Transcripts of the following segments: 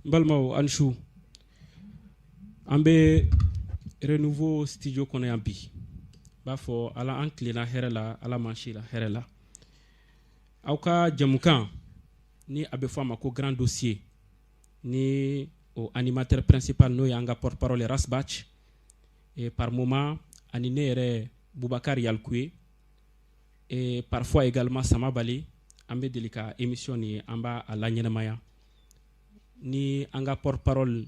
N balimaw, a ni su. An bɛ Renouveau studio kɔnɔ yan bi. N b'a fɔ Ala an tilenna hɛrɛ la, Ala m'an si la hɛrɛ la. Aw ka jamukan ni a bɛ fɔ a ma ko Grand Dossier, ni o animateur principal n'o y'an ka porte parole Ras Bath et par moment ani ne yɛrɛ Boubacar Yalcoué et parfois également Sama Bali, an bɛ deli ka émission nin, an b'a a laɲɛnamaya ni an ka porte parole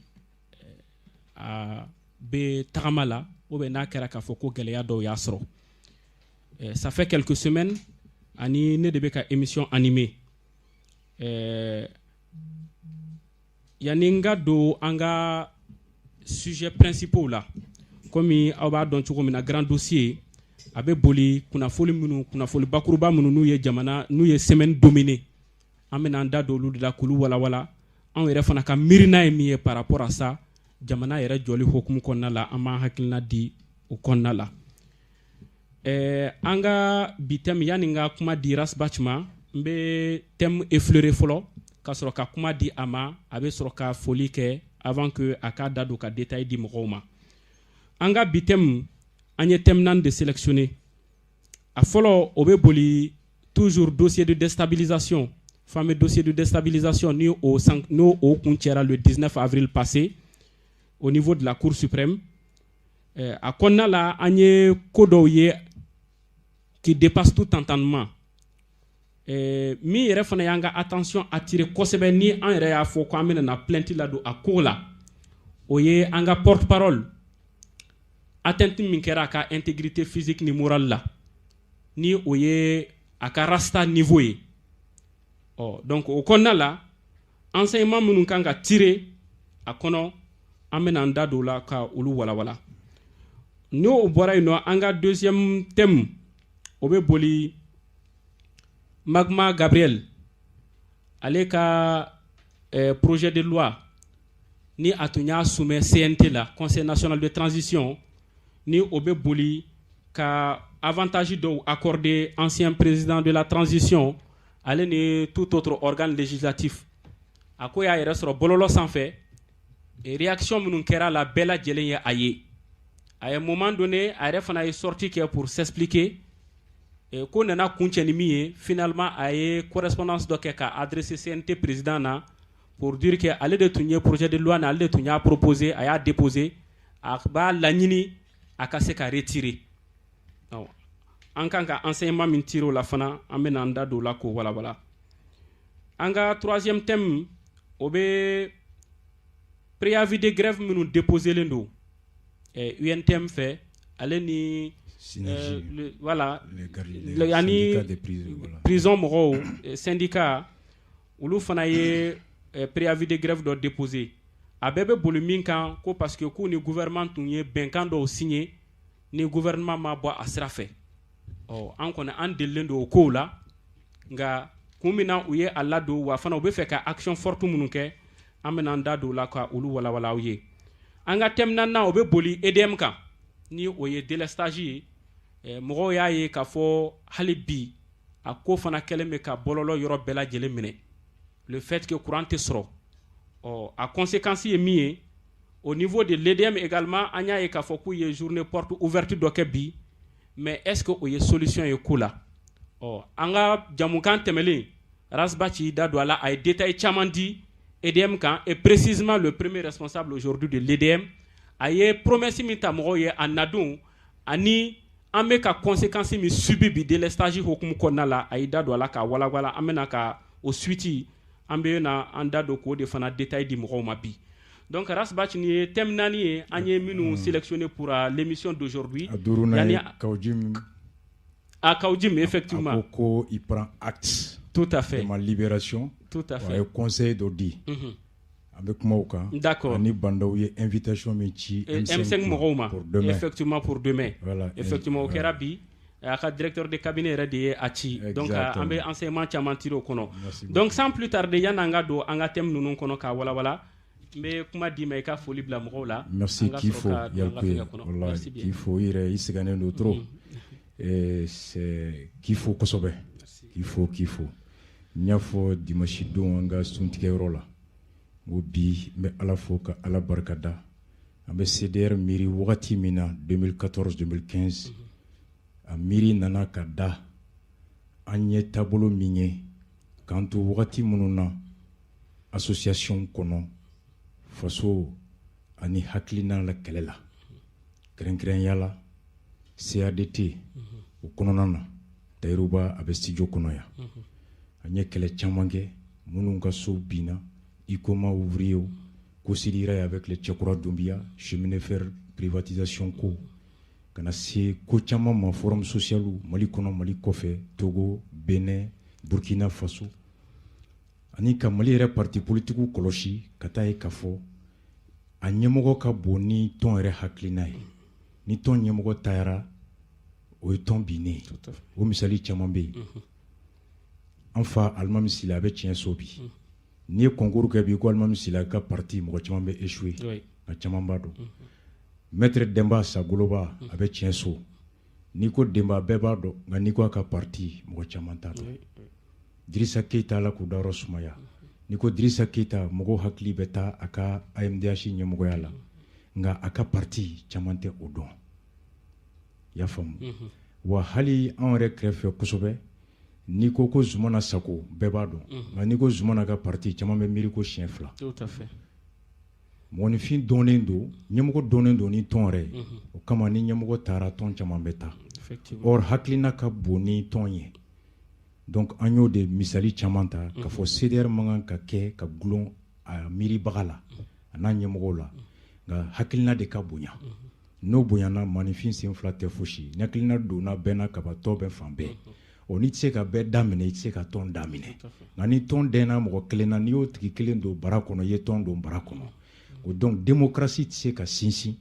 a bɛ tagama la ou bien n'a kɛra k'a fɔ ko gɛlɛya dɔw y'a sɔrɔ. Ça fait quelques semaines ani ne de bɛ ka émission animer. Yanni n ka don an ka sujet principaux la, komi aw b'a dɔn cogo min na, Grand Dossier a bɛ boli kunnafoli minnu, kunnafoli bakuruba minnu n'u ye jamana, n'u ye semaine dominé, an bɛna an da don olu de la k'olu walawala. Anw yɛrɛ fana ka miirina ye min ye par rapport à ça, jamana yɛrɛ jɔli hokumu kɔnɔna la, an b'an hakilina di o kɔnɔna la. An ka bi thème, yanni n ka kuma di Ras Bath ma, n bɛ thème effleurer fɔlɔ ka sɔrɔ ka kuma di a ma. A bɛ sɔrɔ ka foli kɛ avant que a k'a da don ka détail di mɔgɔw ma. An ka bi thème, an ye thème naani de sélectionné. A fɔlɔ, o bɛ boli toujours dossier de déstabilisation, fameux dossier de déstabilisation ni o n'o o kun cɛra le 19 avril passé au niveau de la Cour suprême. A kɔnɔna la, an ye ko dɔw ye qui dépasse tout entendement. Min yɛrɛ fana y'an ka attention attirer kosɛbɛ, ni an yɛrɛ y'a fɔ ko an bɛna na plainte ladon a ko la, o ye an ka porte parole, atteinte min kɛra a ka intégrité physique ni morale la, ni o ye a ka rasta niveau ye. Ɔ donc o kɔnɔna la, enseignement minnu kan ka tirer a kɔnɔ, an bɛna an da don o la ka olu walawala. N'o bɔra yen nɔ, an ka deuxième thème, o bɛ boli Magma Gabriel ale ka projet de loi ni a tun y'a soumet CNT la, Conseil national de transition, ni o bɛ boli ka avantage dɔw accorder ancien président de la transition ale ni tout autre organe législatif. A ko y'a yɛrɛ sɔrɔ bɔlɔlɔ sanfɛ. Réaction minnu kɛra la, bɛɛ lajɛlen ye a ye. À un moment donné, a yɛrɛ fana ye sortie kɛ pour s'expliquer. Ko nana kuncɛ ni min ye, finalement a ye correspondance dɔ kɛ ka adresser CNT président na pour dire que ale de tun ye projet de loi na, ale de tun y'a proposé, a y'a déposé, a b'a laɲini a ka se ka retirer. An kan ka enseignement min tirer o la fana, an bɛna an da don o la k'o walawala. An ka troisième thème, o bɛ préavis de grève minnu déposé len don UNTM fɛ, ale ni voilà, ani prison mɔgɔw syndicat, olu fana ye préavis de grève dɔ déposé. A bɛɛ bɛ boli min kan ko parce que k'u ni gouvernement tun ye bɛnkan dɔw signé, ni gouvernement ma bɔ a sira fɛ. Ɔ an kɔni, an delilen don o kow la, nka kun min na u ye a ladon wa fana u bɛ fɛ ka action forte minnu kɛ, an bɛna an da don o la ka olu walawala aw ye. An ka thème naaninan, o bɛ boli EDM kan, ni o ye délestage ye. Mɔgɔw y'a ye k'a fɔ hali bi a ko fana kɛlen bɛ ka bɔlɔlɔ yɔrɔ bɛɛ lajɛlen minɛ, le fait que courant tɛ sɔrɔ. Ɔ a conséquence ye min ye au niveau de l'EDM également, an y'a ye k'a fɔ k'u ye journée porte ouverte dɔ kɛ bi, mais est ce que o ye solution ye ko la? Ɔ an ka jamukan tɛmɛlen, Ras Bath y'i da don a la, a ye détail caman di EDM kan et précisément le premier responsable aujourd'hui de l'EDM, a ye promesse min ta mɔgɔw ye a nadon ani an bɛ ka conséquence min subi bi délestage hokumu kɔnɔna la, a y'i da don a la k'a walawala. An bɛna ka o suite, an bɛ na an da don k'o de fana détail di mɔgɔw ma bi. Donc Ras Bath, nin ye thème naani ye an ye minnu sélectionné pour l'émission d'aujourd'hui. A duurunan ye Kaou Djim. Ah, Kaou Djim, effectivement. A ko il prend acte tout à fait de ma libération. Tout à fait. A ye conseil dɔ di. An bɛ kuma o kan. D'accord. Ani Bah N'Daw ye invitation min ci M5 mɔgɔw ma pour demain. Effectivement, pour demain. Voilà. Effectivement, o kɛra bi. A ka directeur de cabinet yɛrɛ de ye a ci. Donc an bɛ enseignement caman tirer o kɔnɔ. Donc sans plus tarder, yanni an ka don an ka thème ninnu kɔnɔ k'a walawala, n bɛ kuma d'i ma i ka foli bila mɔgɔw la. Merci k'i fo Yalcouyé, wallahi k'i fo, i yɛrɛ i sɛgɛnnen don trop. C'est k'i fo kosɛbɛ, k'i fo, k'i fo. N y'a fɔ dimanche don an ka suntigɛyɔrɔ la. N ko bi n bɛ Ala fo ka Ala barikada. An bɛ CDR miiri wagati min na 2014 2015, a miiri nana ka da an ye taabolo min ye k'an to wagati minnu na association kɔnɔ, faso ani hakilina la kɛlɛ la, kɛrɛnkɛrɛnya la CADT o kɔnɔna na. Tayiruba a bɛ studio kɔnɔ yan. An ye kɛlɛ caman kɛ, minnu ka so binna, Huicoma ouvrier, COSIDIRAIL avec le Cɛkura Dunbiya, chemin de fer privatisation ko, ka na se ko caman ma, forum social Mali kɔnɔ, Mali kɔfɛ, Togo, Benin, Burkina Faso, ani ka Mali yɛrɛ parti politique kɔlɔsi ka taa ye k'a fɔ a ɲɛmɔgɔ ka bon ni tɔn yɛrɛ hakilina ye. Ni tɔn ɲɛmɔgɔ tayara, o ye tɔn binnen ye. O misali caman bɛ yen. An fa Alimami Sila, a bɛ tiɲɛ so bi. N'i ye concours kɛ bi ko Alimami Sila ka parti, mɔgɔ caman bɛ échouer, nka caman b'a dɔn. Maître Denba Sagoloba, a bɛ tiɲɛ so. N'i ko Denba, bɛɛ b'a dɔn, nka n'i ko a ka parti, mɔgɔ caman t'a dɔn. Dirisa Keyita, Ala k'u dayɔrɔ sumaya, n'i ko Dirisa Keyita, mɔgɔw hakili bɛ taa a ka AMDH ɲɛmɔgɔya la, nka a ka parti, caman tɛ o dɔn. I y'a faamu wa? Hali anw yɛrɛ kɛrɛfɛ kosɛbɛ, n'i ko ko Zumana Sako, bɛɛ b'a dɔn, nka n'i ko Zumana ka parti, caman bɛ miiri ko siɲɛ fila. Mɔgɔninfin dɔnnen don, ɲɛmɔgɔ dɔnnen don ni tɔn yɛrɛ ye. O kama ni ɲɛmɔgɔ taara, tɔn caman bɛ taa. Or hakilina ka bon ni tɔn ye. Donc an y'o de misali caman ta k'a fɔ CDR man kan ka kɛ ka gulon a miiribaga la, a n'a ɲɛmɔgɔw la, nka hakilina de ka bonya. N'o bonyana, maaninfin sen fila tɛ fosi. Ni hakilina donna bɛɛ na kaban, tɔn bɛ fan bɛɛ. O n'i tɛ se ka bɛɛ daminɛ, i tɛ se ka tɔn daminɛ. Nka ni tɔn dɛnna mɔgɔ kelen na, n'i y'o tigi kelen don bara kɔnɔ, i ye tɔn don bara kɔnɔ. O donc démocratie tɛ se ka sinsin,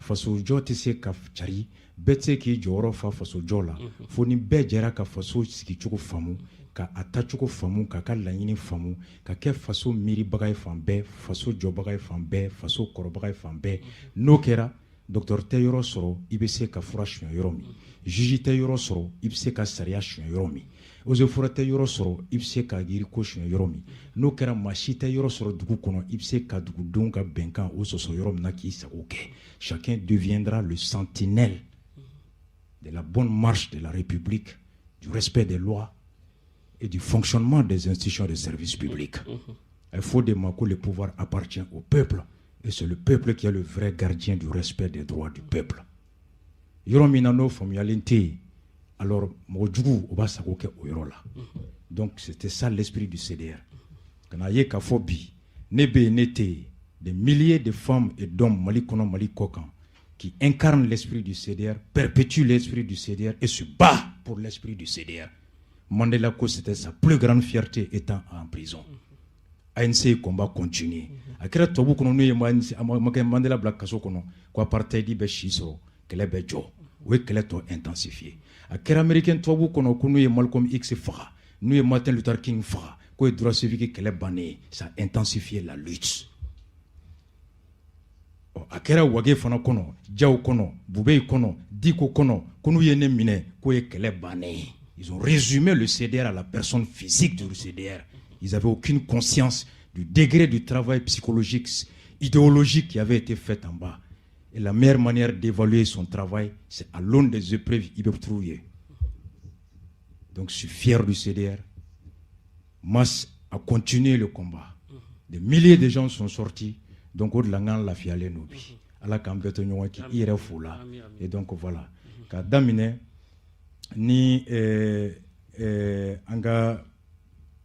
fasojɔ tɛ se ka cari, bɛɛ tɛ se k'i jɔyɔrɔ fa fasojɔ la, fo ni bɛɛ jɛra ka faso sigicogo faamu, ka a tacogo faamu, k'a ka laɲini faamu, ka kɛ faso miiribaga ye fan bɛɛ, faso jɔbaga ye fan bɛɛ, faso kɔrɔbaga ye fan bɛɛ. N'o kɛra, docteur tɛ yɔrɔ sɔrɔ i bɛ se ka fura suɲɛ yɔrɔ min, juge tɛ yɔrɔ sɔrɔ i bɛ se ka sariya suɲɛ yɔrɔ min, eaux et forêts tɛ yɔrɔ sɔrɔ i bɛ se ka yiriko suɲɛ yɔrɔ min. N'o kɛra, maa si tɛ yɔrɔ sɔrɔ dugu kɔnɔ i bɛ se ka dugudenw ka bɛnkan o sɔsɔ yɔrɔ min na k'i sago kɛ. Chacun deviendra le sentinelle de la bonne marche de la République, du respect des lois et du fonctionnement des institutions de service public. Il faut des que le pouvoir appartient au peuple et c'est le peuple qui est le vrai gardien du respect des droits du peuple. Yɔrɔ min na n'o faamuyalen tɛ yen, alors mɔgɔ jugu o b'a sago kɛ o yɔrɔ la. Donc c'était ça l'esprit du CDR. Ka n'a ye k'a fɔ bi ne bɛ yen, ne tɛ yen, des milliers de femmes et d'hommes Mali kɔnɔ, Mali kɔkan, qui incarnent l'esprit du CDR, perpétuent l'esprit du CDR et se bat pour l'esprit du CDR. Mandela ko c'était sa plus grande fierté étant en prison. ANC ye combat continuer. A kɛra tubabu kɔnɔ, n'u ye Mandela bila kaso kɔnɔ ko apartheid bɛ si sɔrɔ, kɛlɛ bɛ jɔ. O ye kɛlɛ tɔ intensifier. A kɛra américain tubabu kɔnɔ ko n'u ye Malcolm X faga, n'u ye Martin Luther King faga, k'o ye droit civique kɛlɛ bannen ye. Ça a intensifié la lutte. Ɔ, a kɛra Wage fana kɔnɔ, Jaw kɔnɔ, Bubey kɔnɔ, Diko kɔnɔ, ko n'u ye ne minɛ k'o ye kɛlɛ bannen ye. Ils ont résumé le CDR à la personne physique du CDR. Ils n'avaient aucune conscience du degré du travail psychologique, idéologique qui avait été fait en bas. Et la meilleure manière d'évaluer son travail, c'est à l'aune des épreuves i bɛ trouver. Donc je suis fier du CDR. Mas a continué le combat. Des milliers de gens sont sortis. Donc o de la n k'an lafiyalen don bi. Ala k'an bɛɛ to ɲɔgɔn k'i yɛrɛ fo la. Et donc voilà. K'a daminɛ ni an ka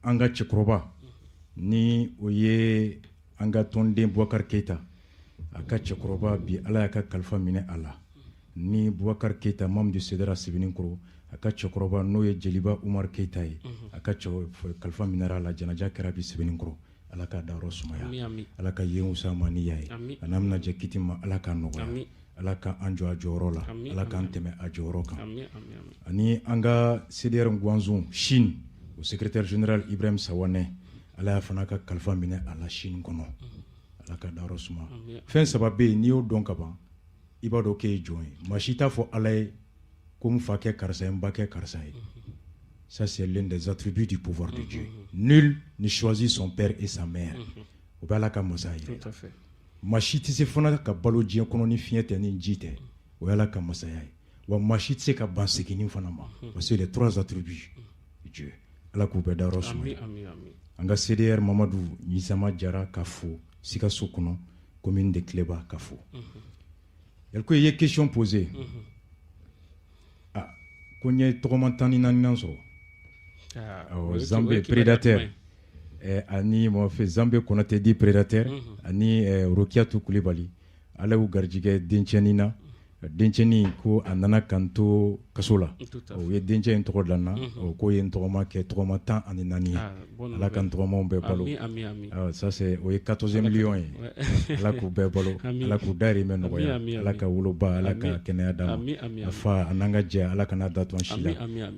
cɛkɔrɔba, ni o ye an ka tɔnden Bubakari Keyita, a ka cɛkɔrɔba bi, Ala y'a ka kalifa minɛ a la, ni Bubakari Keyita, membre du CDR Sebenikɔrɔ, a ka cɛkɔrɔba n'o ye Jeliba Umaru Keyita ye, a ka kalifa minɛra a la, janaja kɛra bi Sebenikɔrɔ. Ala k'a dayɔrɔ sumaya, Ala ka yen wusa ma ni ya ye, a n'an bɛna jɛ kiti ma, Ala k'a nɔgɔya, Ala ka an jɔ a jɔyɔrɔ la, Ala k'an tɛmɛ a jɔyɔrɔ kan. Ani an ka CDR Guangzhou Chine, o secrétaire général Ibrahim Sawane, Ala y'a fana ka kalifa minɛ a la Chine kɔnɔ, Ala ka dayɔrɔ suma. Fɛn saba bɛ yen, n'i y'o dɔn ka ban, i b'a dɔn k'e ye jɔn ye. Maa si t'a fɔ Ala ye ko n fa kɛ karisa ye, n ba kɛ karisa ye. Ça, c'est l'un des attributs du pouvoir de Dieu. Nul ne choisit son père et sa mère. O bɛ Ala ka masaya yira i la. Maa si tɛ se fana ka balo diɲɛ kɔnɔ ni fiɲɛ tɛ ni ji tɛ, o ye Ala ka masaya ye. Wa maa si tɛ se ka ban seginni fana ma, parce que les trois attributs de Dieu, Ala k'u bɛɛ dayɔrɔ sumaya. An ka CDR Mamadu Ɲisama Jara ka fo Sikaso kɔnɔ, commune de Tileba ka fo. Ko i ye question posée, ah, ko n ye tɔgɔma 14nan sɔrɔ. Awɔ, Zanbe prédateur ani mɔfɛ Zanbe Konate dit prédateur ani Rokiatu Kulibali, Ala y'u garijɛgɛ dencɛnin na. Dencɛnin ko a nana kan to kaso la, o ye dencɛ in tɔgɔ da n na, o k'o ye n tɔgɔma kɛ tɔgɔma 14 ye. Ala ka n tɔgɔmaw bɛɛ balo. Ça c'est o ye 14e lion ye. Ala k'u bɛɛ balo, Ala k'u dahirimɛ nɔgɔya, Ala ka woloba, Ala ka kɛnɛya d'a ma, a fa a n'an ka jɛ, Ala kana da to an si la,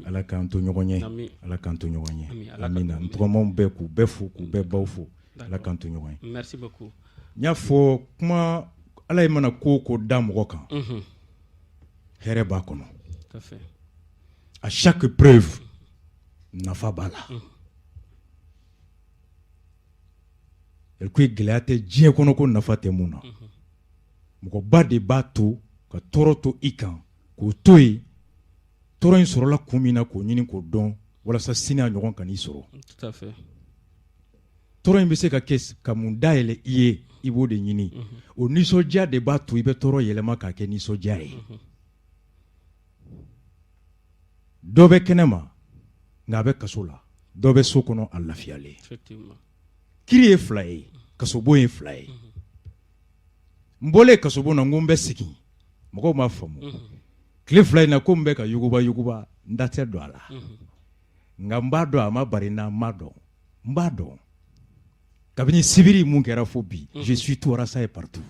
Ala k'an to ɲɔgɔn ye, Ala k'an to ɲɔgɔn ye. Amina. N tɔgɔmaw bɛɛ k'u bɛɛ fo, k'u bɛɛ baw fo, Ala k'an to ɲɔgɔn ye. Merci beaucoup. N y'a fɔ kuma, Ala ye mana ko o ko da mɔgɔ kan, hɛrɛ b'a kɔnɔ. À chaque preuve, nafa b'a la. Ko gɛlɛya tɛ diɲɛ kɔnɔ ko nafa tɛ mun na. Mɔgɔba de b'a to ka tɔɔrɔ to i kan, k'o to yen, tɔɔrɔ in sɔrɔla kun min na, k'o ɲini k'o dɔn walasa sini a ɲɔgɔn kan'i sɔrɔ. Tɔɔrɔ in bɛ se ka kɛ ka mun dayɛlɛ i ye, i b'o de ɲini. O nisɔndiya de b'a to i bɛ tɔɔrɔ yɛlɛma k'a kɛ nisɔndiya ye. Dɔ bɛ kɛnɛ ma nka a bɛ kaso la, dɔ bɛ so kɔnɔ a lafiyalen. Kiri ye fila ye, kasobon ye fila ye. N bɔlen kasobon na, n ko n bɛ segin, mɔgɔw m'a faamu. Tile 2 in na, ko n bɛ ka yuguba yuguba, n da tɛ don a la, nka n b'a dɔn a ma bari n na, n b'a dɔn, n b'a dɔn kabini sibiri mun kɛra fo bi, je suis tout Rasta et partout.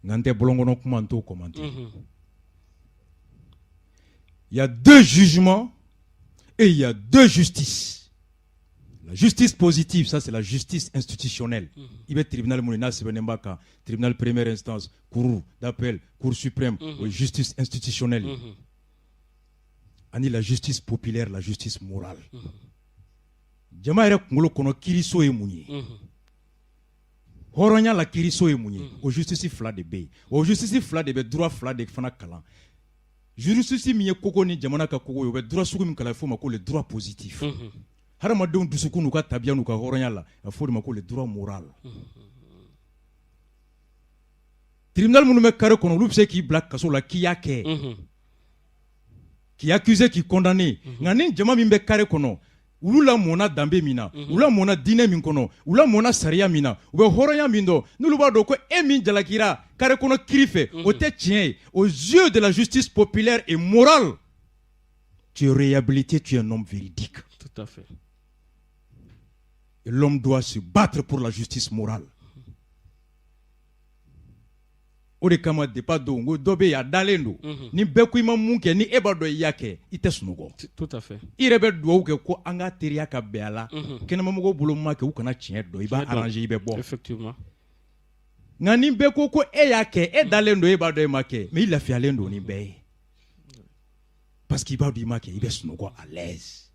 Nka n tɛ bɔlɔnkɔnɔ kuma, n t'o commenter. Il y a deux jugements et il y a deux justices. La justice positive, ça c'est la justice institutionnelle. I bɛ tribunal mun n'a sɛbɛnnen b'a kan, tribunal première instance, cour d'appel, cour suprême, o ye justice institutionnelle ye. Ani la justice populaire, la justice morale. Jama yɛrɛ kunkolo kɔnɔ, kiiriso ye mun ye? Hɔrɔnya la kiiriso ye mun ye? O justice fila de bɛ yen. O justice fila de bɛ droit fila de fana kalan. Justice min ye koko ni jamana ka koko ye, o bɛ droit sugu min kalan, a bɛ f'o ma ko le droit positif. Hadamadenw dusukun n'u ka tabiya n'u ka hɔrɔnya la, a bɛ f'o de ma ko le droit moral. Tribunal minnu bɛ carré kɔnɔ, olu bɛ se k'i bila kaso la k'i y'a kɛ, k'i accuser, k'i condamner. Nka ni jama min bɛ carré kɔnɔ, olu lamɔna danbe min na, u lamɔna diinɛ min kɔnɔ, u lamɔna sariya min na, u bɛ hɔrɔnya min dɔn, n'olu b'a dɔn ko e min jalakira carré kɔnɔ kiri fɛ, o tɛ tiɲɛ ye, aux yeux de la justice populaire et morale, tu es réhabilité, tu es un homme véridique. Tout à fait. Et l'homme doit se battre pour la justice morale. O de kama depuis don, ko dɔ bɛ yen a dalen don, ni bɛɛ ko i ma mun kɛ, ni e b'a dɔn i y'a kɛ, i tɛ sunɔgɔ. Tout à fait. I yɛrɛ bɛ dugawu kɛ ko an ka teriya ka bɛn a la, kɛnɛmamɔgɔw bolo ma kɛ, u kana tiɲɛ dɔn, i b'a arranger, i bɛ bɔ. Effectivement. Nka ni bɛɛ ko ko e y'a kɛ, e dalen don, e b'a dɔn e ma kɛ, mais i lafiyalen don ni bɛɛ ye, parce que i b'a dɔn i ma kɛ, i bɛ sunɔgɔ à l'aise.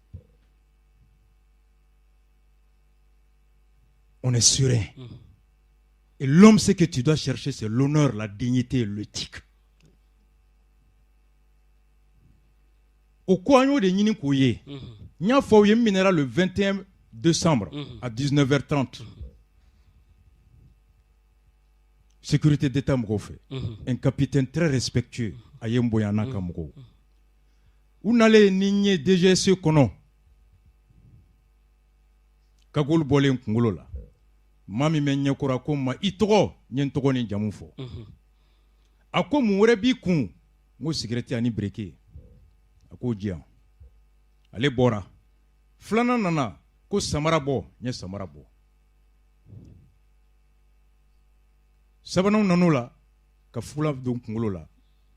On est serein. Et l'homme, ce que tu dois chercher, c'est l'honneur, la dignité et l'éthique. O ko an y'o de ɲini k'o ye. N y'a fɔ aw ye, n minɛra le 21 décembre à 19h30. Sécurité d'État mɔgɔw fɛ. Un capitaine très respectueux a ye n bonya n'a ka mɔgɔw. U nalen ni n ye DGSE kɔnɔ, cagoule bɔlen kunkolo la. Maa min bɛ ɲɛkɔrɔ, a ko n ma i tɔgɔ, n ye n tɔgɔ ni jamu fɔ. A ko mun wɛrɛ b'i kun? N ko sigɛrɛti ani briquet. A k'o di yan. Ale bɔra. Filanan nana ko samara bɔ, n ye samara bɔ. Sabanan nan'o la ka fula don kunkolo la,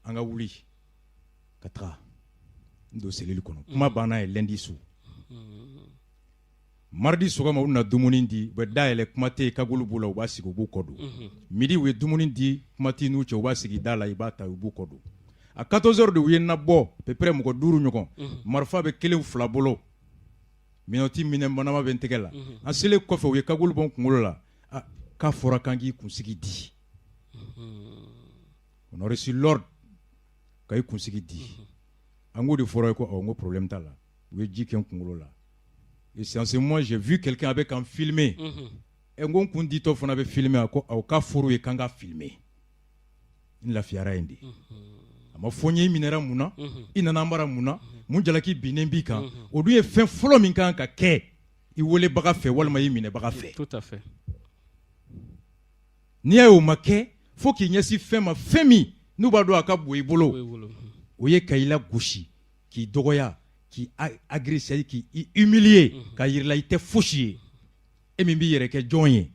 an ka wuli ka taga n don cellule kɔnɔ. Kuma banna ye lundi su. Mardi sɔgɔma, u na dumuni di, u bɛ da yɛlɛ, kuma tɛ yen, cagoule b'u la, u b'a sigi, u b'u kɔ don. Midi, u ye dumuni di, kuma t'i n'u cɛ, u b'a sigi da la, i b'a ta, u b'u kɔ don. À 14 heures de u ye n nabɔ, à peu près mɔgɔ 5 ɲɔgɔn, marifa bɛ kelen fila bolo. Menottes minɛ manama bɛ n tɛgɛ la. An selen kɔfɛ, u ye cagoule bɔ n kunkolo la. K'a fɔra k'an k'i kunsigi di. On a reçu l'ordre ka i kunsigi di. An k'o de fɔra ye ko awɔ, n ko problème t'a la. U ye ji kɛ n kunkolo la. Et c'est en ce moment j'ai vu quelqu'un avec un filmer. Ɛ, n ko n kun ditɔ fana bɛ filmer? A ko awɔ, k'a fɔr'u ye k'an ka filmer. N lafiyara yen de. A ma fɔ n ye i minɛra mun na, i nana an bara mun na, mun jalaki binnen b'i kan. O dun ye fɛn fɔlɔ min kan ka kɛ i welebaga fɛ walima i minɛbaga fɛ. Tout à fait. N'i y'a ye o ma kɛ, fo k'i ɲɛsin fɛn ma, fɛn min n'u b'a dɔn a ka bon i bolo, o ye ka i lagosi, k'i dɔgɔya, k'i agresser, k'i humilier, ka yir'i la i tɛ fosi ye. E min b'i yɛrɛ kɛ jɔn ye,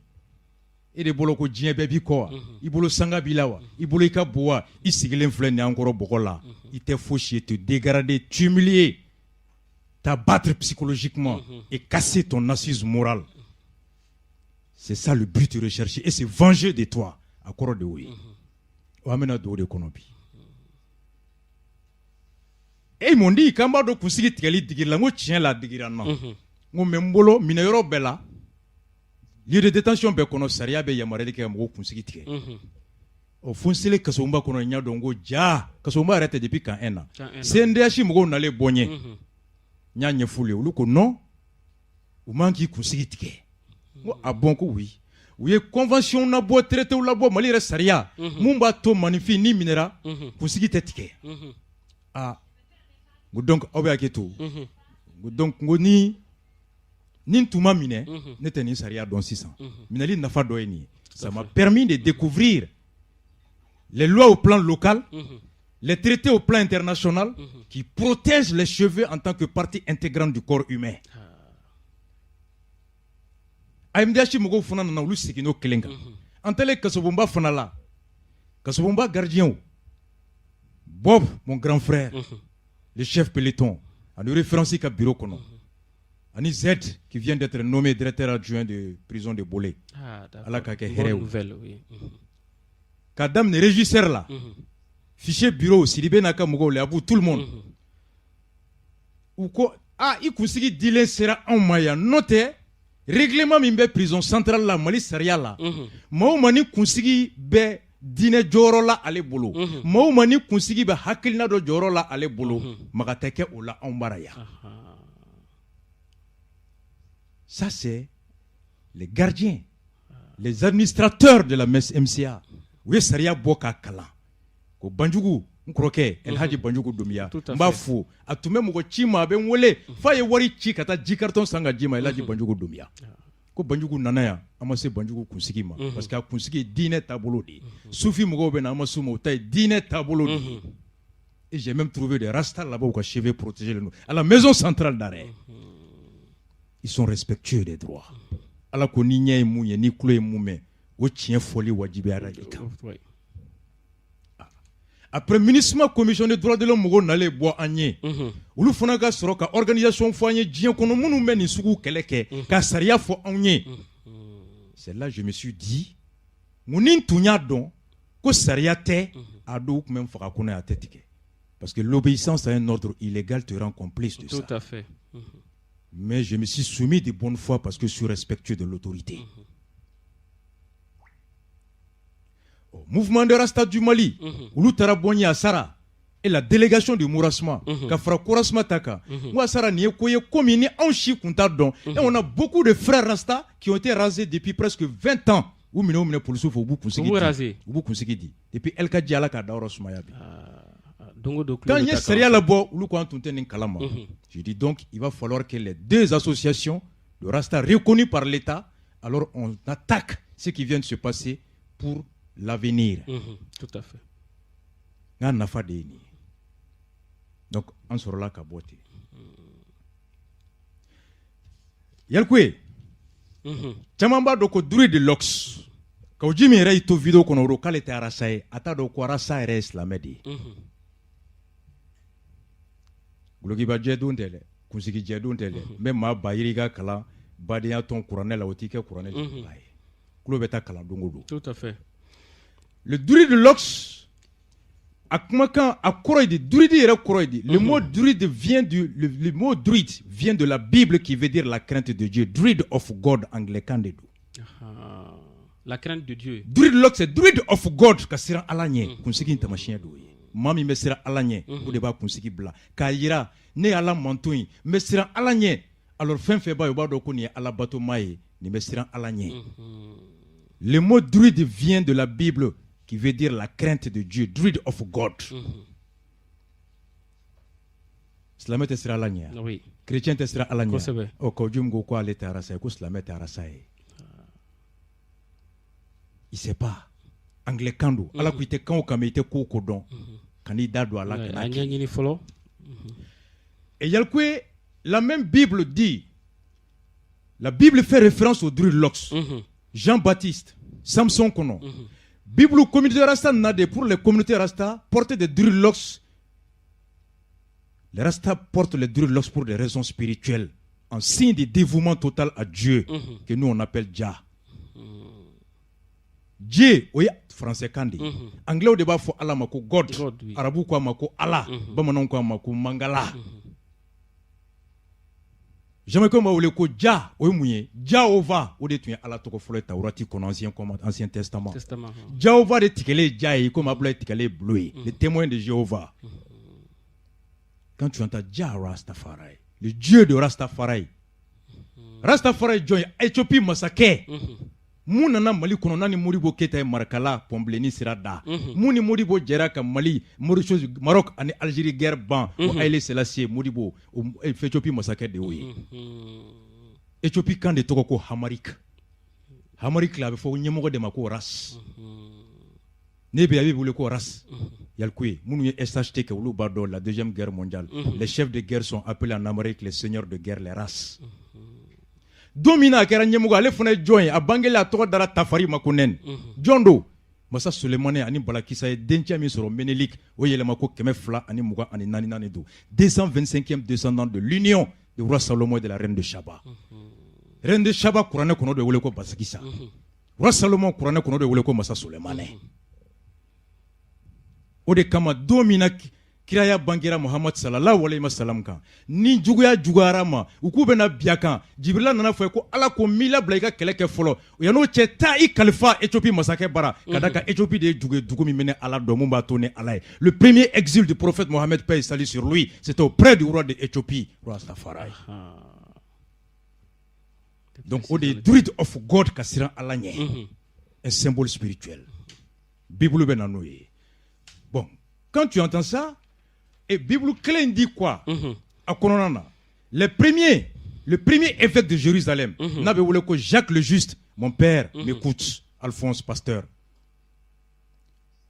e de bolo ko diɲɛ bɛɛ b'i kɔ wa? I bolo sanga b'i la wa? I bolo i ka bon wa? I sigilen filɛ nin an kɔrɔ bɔgɔ la, i tɛ fosi ye. Te dégrader, t'humilier, t'abattre psychologiquement et casser ton assise morale, c'est ça le but recherché, et se venger de toi. A kɔrɔ de y'o ye. An bɛna don o de kɔnɔ bi. E mun di k'an b'a dɔn kunsigi tigɛli digira la? N ko tiɲɛ la, a digira n na. N ko mais n bolo minɛyɔrɔ bɛɛ la, lieu de détention bɛɛ kɔnɔ, sariya bɛ yamaruyali kɛ ka mɔgɔw kunsigi tigɛ. Ɔ, fo n selen kasobonba kɔnɔ, n y'a dɔn ko ja kasobonba yɛrɛ tɛ depuis camp 1 na. CNDH mɔgɔw nalen bɔ n ɲɛ, n y'a ɲɛf'u ye. Olu ko non, u man k'i kunsigi tigɛ. N ko ah bon? Ko oui. U ye convention labɔ, traité labɔ, Mali yɛrɛ sariya mun b'a to maninfin n'i minɛra, kunsigi tɛ tigɛ. Ah, n ko donc aw bɛ hakɛ to. N ko donc, n ko ni n tun ma minɛ, ne tɛ nin sariya dɔn sisan. Minɛli nafa dɔ ye nin ye. Ça m'a permis de découvrir les lois au plan local, les traités au plan international qui protègent les cheveux en tant que partie intégrante du corps humain. AMDH mɔgɔw fana nana, olu segin n'o kelen kan. An taalen kasobonba fana la, kasobonba gardien, Bob, mon grand frère, le chef peloton, ani référence ka bureau kɔnɔ, ani Z qui vient d'être nommé directeur adjoint de prison de Bolé. Ala ka kɛ hɛrɛ ye. Ka daminɛ régisseur la, fichier bureau, Sidibe n'a ka mɔgɔw la, Abu, tout le monde, u ko ah, i kunsigi dilen sera anw ma yan. N'o tɛ, règlement min bɛ prison centrale la, Mali sariya la, maa o maa ni kunsigi bɛ diinɛ jɔyɔrɔ la ale bolo, maa o maa ni kunsigi bɛ hakilina dɔ jɔyɔrɔ la ale bolo, maga tɛ kɛ o la anw bara yan. Ça, c'est les gardiens, les administrateurs de la MCA. U ye sariya bɔ k'a kalan ko Banjugu, n kɔrɔkɛ Elhaji Banjugu Dunbiya, n b'a fo. A tun bɛ mɔgɔ ci ma, a bɛ n wele f'a ye wari ci ka taa ji carton san ka di ma. Elhaji Banjugu Dunbiya ko Banjugu nana yan, an ma se Banjugu kunsigi ma, parce que a kunsigi ye diinɛ taabolo de ye. Sufi mɔgɔw bɛ na, an ma s'u ma, o ta ye diinɛ taabolo de ye. Et j'ai même trouvé des rastas là-bas u ka cheveux protégés à la maison centrale d'arrêt. Ils sont respectueux des droits. Ala ko ni ɲɛ ye mun ye, ni tulo ye mun mɛn, o tiɲɛ fɔli wajibiyara i kan. Après, MINUSMA, commission des droits de l'homme mɔgɔw nalen bɔ an ye, olu fana ka sɔrɔ ka organisation fɔ an ye diɲɛ kɔnɔ minnu bɛ nin sugu kɛlɛ kɛ, ka sariya fɔ anw ye. C'est là je me suis dit, mun ni tun y'a dɔn ko sariya tɛ a dɔw tun bɛ n faga kɔnɔ, a tɛ tigɛ, parce que l'obéissance à un ordre illégal te rend complice de ça. Tout à fait. Mais je me suis soumis de bonne foi parce que je suis respectueux de l'autorité. Mouvement de Rasta du Mali, olu taara bɔ n ye, Asara et la délégation de Mourasma, ka fara Korasma ta kan. N ko Asara, nin ye ko ye ko min ni anw si kun t'a dɔn. Et on a beaucoup de frères Rasta qui ont été rasés depuis presque 20 ans. U minɛ, u minɛ polisiw fɛ, u b'u kunsigi di. U b'u kunsigi di. Depuis LKJ, Ala k'a dayɔrɔ sumaya bi. Quand n ye sariya labɔ, olu ko an tun tɛ nin kalama. Je dis donc il va falloir que les deux associations de Rasta reconnues par l'État, alors on attaque ce qui vient de se passer pour l'avenir. Tout à fait. N ka nafa de ye nin ye. Donc an sɔrɔla ka bɔ ten. Yalikuye, caman b'a dɔn ko Duri de l'Ox, Kawu Jimi yɛrɛ y'i to vidéo kɔnɔ, o don k'ale tɛ arasa ye, a t'a dɔn ko arasa yɛrɛ ye silamɛ de ye. Gulɔkiba jɛdon tɛ dɛ, kunsigi jɛdon tɛ dɛ. N bɛ maa ba yiri ka kalan badenya tɔn kuranɛ la, o t'i kɛ kuranɛ jigiba ye. Tulo bɛ taa kalan don o don. Tout à fait. Le Duri de l'Ox A kumakan, a kɔrɔ ye di? Druide yɛrɛ kɔrɔ ye di? Le mot druide vient du le, le mot druide vient de la Bible, qui veut dire la crainte de Dieu. Druid of God, anglais kan de don. Ah, la crainte de Dieu. Dreadlock, c'est druid of God, ka siran Ala ɲɛ. Kunsigi in tamasiyɛn dɔ ye. Maa min bɛ siran Ala ɲɛ, o de b'a kunsigi bila k'a yira ne ye Ala manton ye, n bɛ siran Ala ɲɛ. Alors fɛn fɛn b'a ye, o b'a dɔn ko nin ye Ala batoma ye, nin bɛ siran Ala ɲɛ. Le mot druide vient de la Bible, qui veut dire la crainte de Dieu, druid of God. Silamɛ tɛ siran Ala ɲɛ? Oui. Chrétien tɛ siran Ala ɲɛ? Kosɛbɛ. Ɔ, Kaou Djim ko k'ale tɛ arasa ye, ko silamɛ tɛ arasa ye. Il sait pas. Anglais kan don. Ala ko i tɛ kan o kan mɛn, i tɛ ko o ko dɔn, kan'i da don a la. Kana a ɲɛɲini fɔlɔ. Et Yalkoué, la même Bible dit, la Bible fait référence au dreadlocks. Jean-Baptiste, Samson kɔnɔ. Bible communauté Rasta nana de pour les communautés Rasta porter des dreadlocks. Les Rasta portent les dreadlocks pour des raisons spirituelles, en signe de dévouement total à Dieu, que nous on appelle Jah. Dieu, o ye français kan de ye. Anglais de b'a fɔ Ala ma ko God, God, oui. Arabu ko a ma ko Allah, bamananw ko a ma ko Mangala. Jamaïcain b'a wele ko Jah, o ye mun ye? Jehovah, o de tun ye Ala tɔgɔ fɔlɔ ye Tawurati kɔnɔ, ancien testament. Testament. Jehovah de tigɛlen ye Jah ye, komi Abulaye tigɛlen ye bulo ye. Le témoin de Jéhovah. Quand tu entends Jah Rastafari, le Dieu de Rastafari. Rastafari jɔn ye? Éthiopie masakɛ. Mun nana Mali kɔnɔ n'a ni Modibo Keyita ye Marakala pɔnbilenni sira da? Mun ni Modibo jɛra ka Mali, Mauritius, Maroc ani Algérie guerre ban? O Haïlé Sélassié Modibo, o Éthiopie masakɛ de y'o ye. Éthiopie kan de tɔgɔ ko Amharique. Amharique la, a bɛ fɔ ɲɛmɔgɔ de ma ko Ras. Ne bɛ, a bɛ wele ko Ras. Yalikuye, minnu ye SHT kɛ, olu b'a dɔn. La deuxième guerre mondiale, les chefs de guerre sont appelés en Amérique les seigneurs de guerre, les Ras. Don min na a kɛra ɲɛmɔgɔ, ale fana ye jɔn ye? A bangelen, a tɔgɔ dara Tafari Makonnen. Jɔn don? Masa Sulemani ani Balakisa ye dencɛ min sɔrɔ Ménélik, o yɛlɛma ko 224 don, 225e descendant de l'union de roi Salomon et de la reine de Shaba. Reine de Shaba, kuranɛ kɔnɔ de wele ko Basikisa. Roi Salomon, kuranɛ kɔnɔ de wele ko Masa Sulemani. O de kama, don min na kiraya bangera Muhammad sallallahu alaihi wasallam kan, ni juguya juguyara ma, u k'u bɛna bi a kan, Jibirila nana fɔ ye ko Ala ko n m'i labila i ka kɛlɛ kɛ fɔlɔ, yan'o cɛ, taa i kalifa Éthiopie masakɛ bara, ka da kan Éthiopie de ye dugu ye, dugu min bɛ ne Ala dɔn, mun b'a to ni Ala ye. Le premier exil du prophète Mohammed, paix et salut sur lui, c'était auprès du roi de Éthiopie, roi Rastafari. Donc o de ye druid of God, ka siran Ala ɲɛ, un symbole spirituel. Bible bɛ na n'o ye. Bon, quand tu entends ça, et Bible kelen dit quoi a kɔnɔna na? Les premiers le premier évêque de Jérusalem n'a bɛ wele ko Jacques le Juste. Mon père m'écoute, Alphonse Pasteur.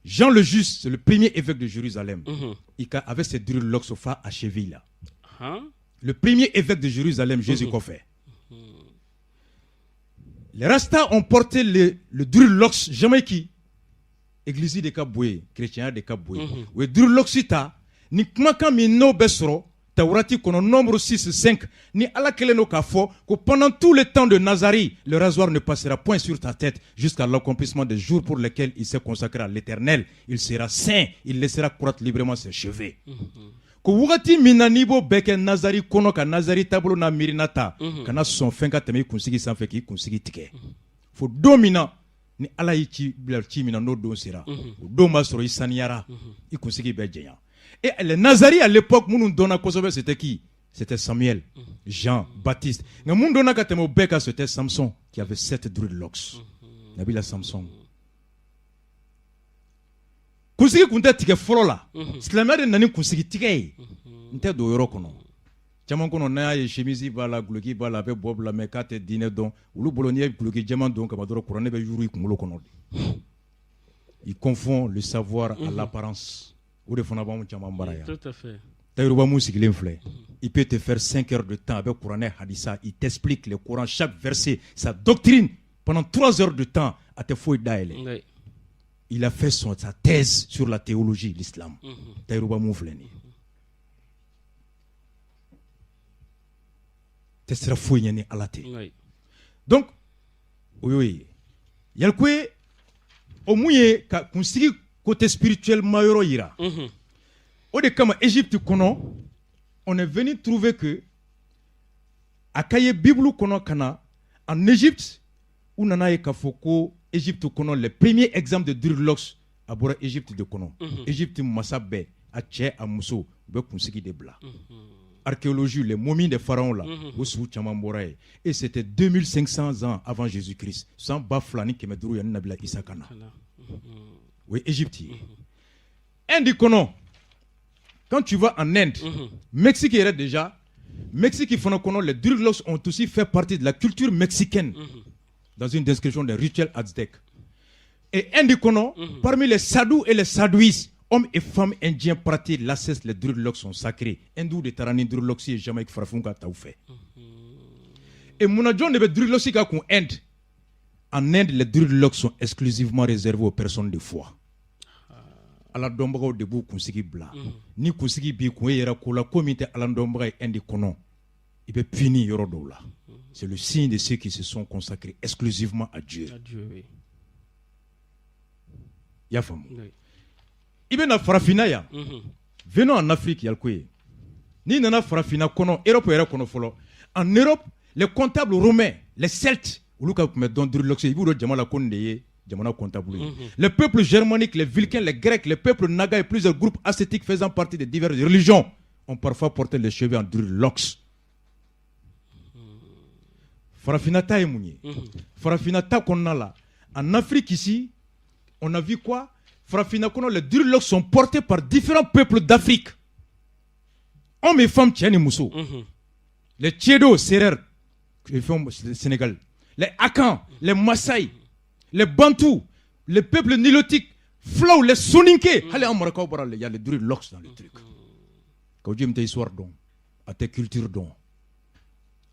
Jean le Juste, c'est le premier évêque de Jérusalem. Il avait ses dreadlocks fa à cheville là. Le premier évêque de Jérusalem, Jésus kɔfɛ. Les Rastas ont porté le dreadlocks Jamaïque. Église de ka bon yen, chrétien de ka bon yen. U ye dreadlocks ta ni kumakan min n'o bɛ sɔrɔ Tawurati kɔnɔ, Nombre 6 5, ni Ala kɛlen don k'a fɔ ko pendant tout le temps de Nazari, le rasoir ne passera point sur ta tête jusqu'à l'accomplissement des jours pour lesquels il s'est consacré à l'Éternel. Il sera saint, il laissera croître librement ses cheveux. Ko wagati min na n'i b'o bɛɛ kɛ Nazari kɔnɔ, ka Nazari taabolo n'a miirina ta, kana sɔn fɛn ka tɛmɛ i kunsigi sanfɛ k'i kunsigi tigɛ, fo don min na ni Ala y'i ci bila ci min na, n'o don sera, o don b'a sɔrɔ i saniyara, i kunsigi bɛ jɛnya. Et les Nazari à l'époque, minnu dɔnna kosɛbɛ, c'était qui? C'était Samuel, Jean Baptiste. Nka mun dɔnna ka tɛmɛ o bɛɛ kan? C'était Samson, qui avait sept dreadlocks. Nabila Samson kunsigi kun tɛ tigɛ fɔlɔ la. Silamɛya de nana ni kunsigi tigɛ ye. N tɛ don o yɔrɔ kɔnɔ. Caman kɔnɔ, n'a y'a ye chemise b'a la, guloki b'a la, a bɛ bɔ bila, mais k'a tɛ diinɛ dɔn. Olu bolo, n'i ye guloki jɛman don kaba dɔrɔn, kuranɛ bɛ yuru i kunkolo kɔnɔ de. Il confond le savoir à l'apparence. O de fana b'anw caman bara yan. Tout à fait. Tayiruba mun sigilen filɛ, il peut te faire 5 heures de temps avec kuranɛ hadisa, il t'explique le Coran, chaque verset, sa doctrine, pendant 3 heures de temps, a tɛ foyi dayɛlɛ. Il a fait sa thèse sur la théologie, l'islam. Tayiruba mun filɛ nin ye, tɛ sira foyi ɲɛ ni Ala tɛ. Donc o y'o ye. Yalikuye, o mun ye ka kunsigi Côté spirituel ma yɔrɔ yira. O de kama Égypte kɔnɔ, on est venu trouver que a ka ye Bible kɔnɔ ka na en Égypte, u nana ye k'a fɔ ko Égypte kɔnɔ, les premiers exemples de dreadlocks a bɔra Égypte de kɔnɔ. Égypte masa bɛɛ, a cɛ, a muso, u bɛ kunsigi de bila. Archéologie, les momies des pharaons là, o su caman bɔra yen et c'était 2500 ans avant Jésus-Christ, san 2500 yanni Nabila Isa ka na. O ye Égypte ye. Inde kɔnɔ, quand tu vas en Inde, Mexique yɛrɛ déjà, Mexique fana kɔnɔ, les dreadlocks ont aussi fait partie de la culture mexicaine dans une description des rituels aztèques. Et Inde kɔnɔ, parmi les sadhus et les sadhuis, hommes et femmes indiens pratiquent l'ascèse, les dreadlocks sont sacrés. Hindous de taara ni dreadlocks ye Jamaïque, farafinw ka ta u fɛ. Et munna, jɔn de bɛ dreadlocks ka kun Inde? En Inde, les dreadlocks sont exclusivement réservés aux personnes de foi. Ala dɔnbagaw de b'u kunsigi bila. Ni kunsigi b'i kun, e yɛrɛ ko la ko min tɛ ala dɔnbaga ye Inde kɔnɔ, i bɛ puni yɔrɔ dɔw la. C'est le signe de ceux qui se sont consacrés exclusivement à Dieu. À Dieu, oui. I y'a faamu? I bɛ na farafinna yan. Venons en Afrique, Yalcouyé. N'i nana farafinna kɔnɔ, Europe yɛrɛ kɔnɔ fɔlɔ, en Europe, les comptables romains, les Celtes, olu ka tun bɛ dɔn dreadlocks, i b'u dɔn jama la ko nin de ye jamana comptable ye. Les peuples germaniques, les Vulcains, les Grecs, les peuples Naga et plusieurs groupes ascétiques faisant partie de diverses religions ont parfois porté les cheveux en dreadlocks. Farafinna ta ye mun ye? Farafinna ta kɔnɔna la, en Afrique ici, on a vu quoi? Farafinna kɔnɔ, les dreadlocks sont portés par différents peuples d'Afrique, hommes et femmes, cɛ ni muso. Les Tchédo, Sérères, Sénégal, les Akans, les Maasai, les Bantous, les peuples nilotiques, Fulaw, les Soninké, hali an marakaw bɔra la, il y a les dreadlocks dans le truc. Kaou Djim tɛ histoire dɔn, a tɛ culture dɔn,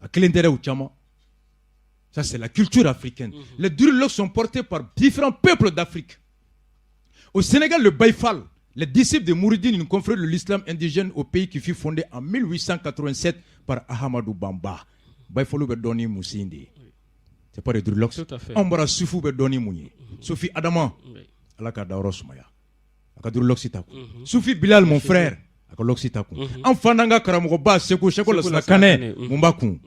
a kelen tɛ dɛ, u caman. Ça, c'est la culture africaine. Les dreadlocks sont portés par différents peuples d'Afrique. Au Sénégal, le Baïfal, les disciples de Mouridine, une confrérie de l'islam indigène au pays qui fut fondée en 1887 par Ahamadou Bamba. Baïfalou bɛ dɔn ni musin de ye. C'est pas des dreadlocks. Tout à fait. Anw bɔra Sufu bɛ dɔn ni mun ye? Sufi Adama, Ala ka dayɔrɔ sumaya. A ka dreadlocks ta kun. Sufi Bilal, mon frère, a ka locks ta kun. An fa n'an ka karamɔgɔba Seko, Seko Lasana Kanɛ, mun b'a kun?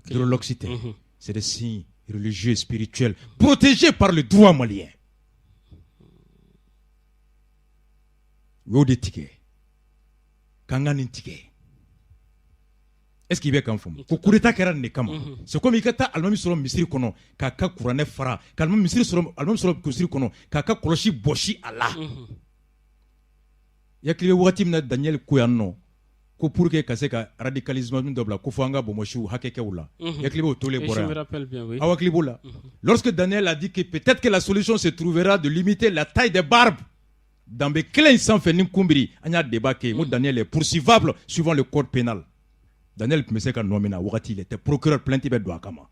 Dreadlocks tɛ. C'est des signes religieux, spirituels, protégés par le droit malien. U y'o de tigɛ k'an ka nin tigɛ. Est ce que i bɛ kan faamu ko coup d'état kɛra nin de kama? C'est comme i ka taa alimami sɔrɔ misiri kɔnɔ k'a ka kuranɛ fara, ka alimami misiri sɔrɔ, alimami sɔrɔ misiri kɔnɔ k'a ka kɔlɔsi bɔsi a la. I hakili bɛ wagati min na Daniel ko yan nɔ ko pour que ka se ka radicalisme dɔ bila, ko fo an ka bonbonsiw hakɛ kɛ u la. I hakili b'o tolen bɔra yan? Aw hakili b'o la? Lorsque Daniel a dit que peut-être que la solution se trouvera de limiter la taille des barbes, danbe kelen in sanfɛ ni kunbiri an y'a débat kɛ, n ko Daniel est poursuivable suivant le code pénal. Daniel tun bɛ se ka nɔ min na wagati, il était procureur, plainte bɛ don a kama.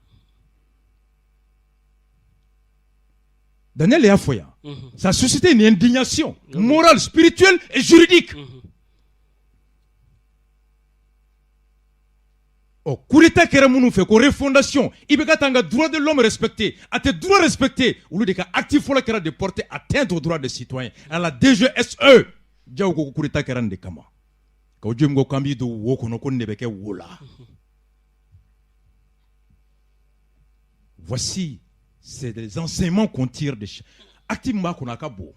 Daniel y'a fɔ yan, ça suscitait une indignation morale, spirituelle et juridique. Ɔ, coup d'état kɛra minnu fɛ ko refondation, i bɛ ka taa n ka droit de l'homme respecté, a tɛ droit respecté, olu de ka acte fɔlɔ kɛra de porter atteinte aux droits des citoyens à la DGSE. Jaw ko coup d'état kɛra nin de kama. Kaou Djim ko k'an b'i don wo kɔnɔ, ko nin de bɛ kɛ wo la. Voici, c'est des enseignements qu'on tire de acte min b'a kɔnɔ, a ka bon.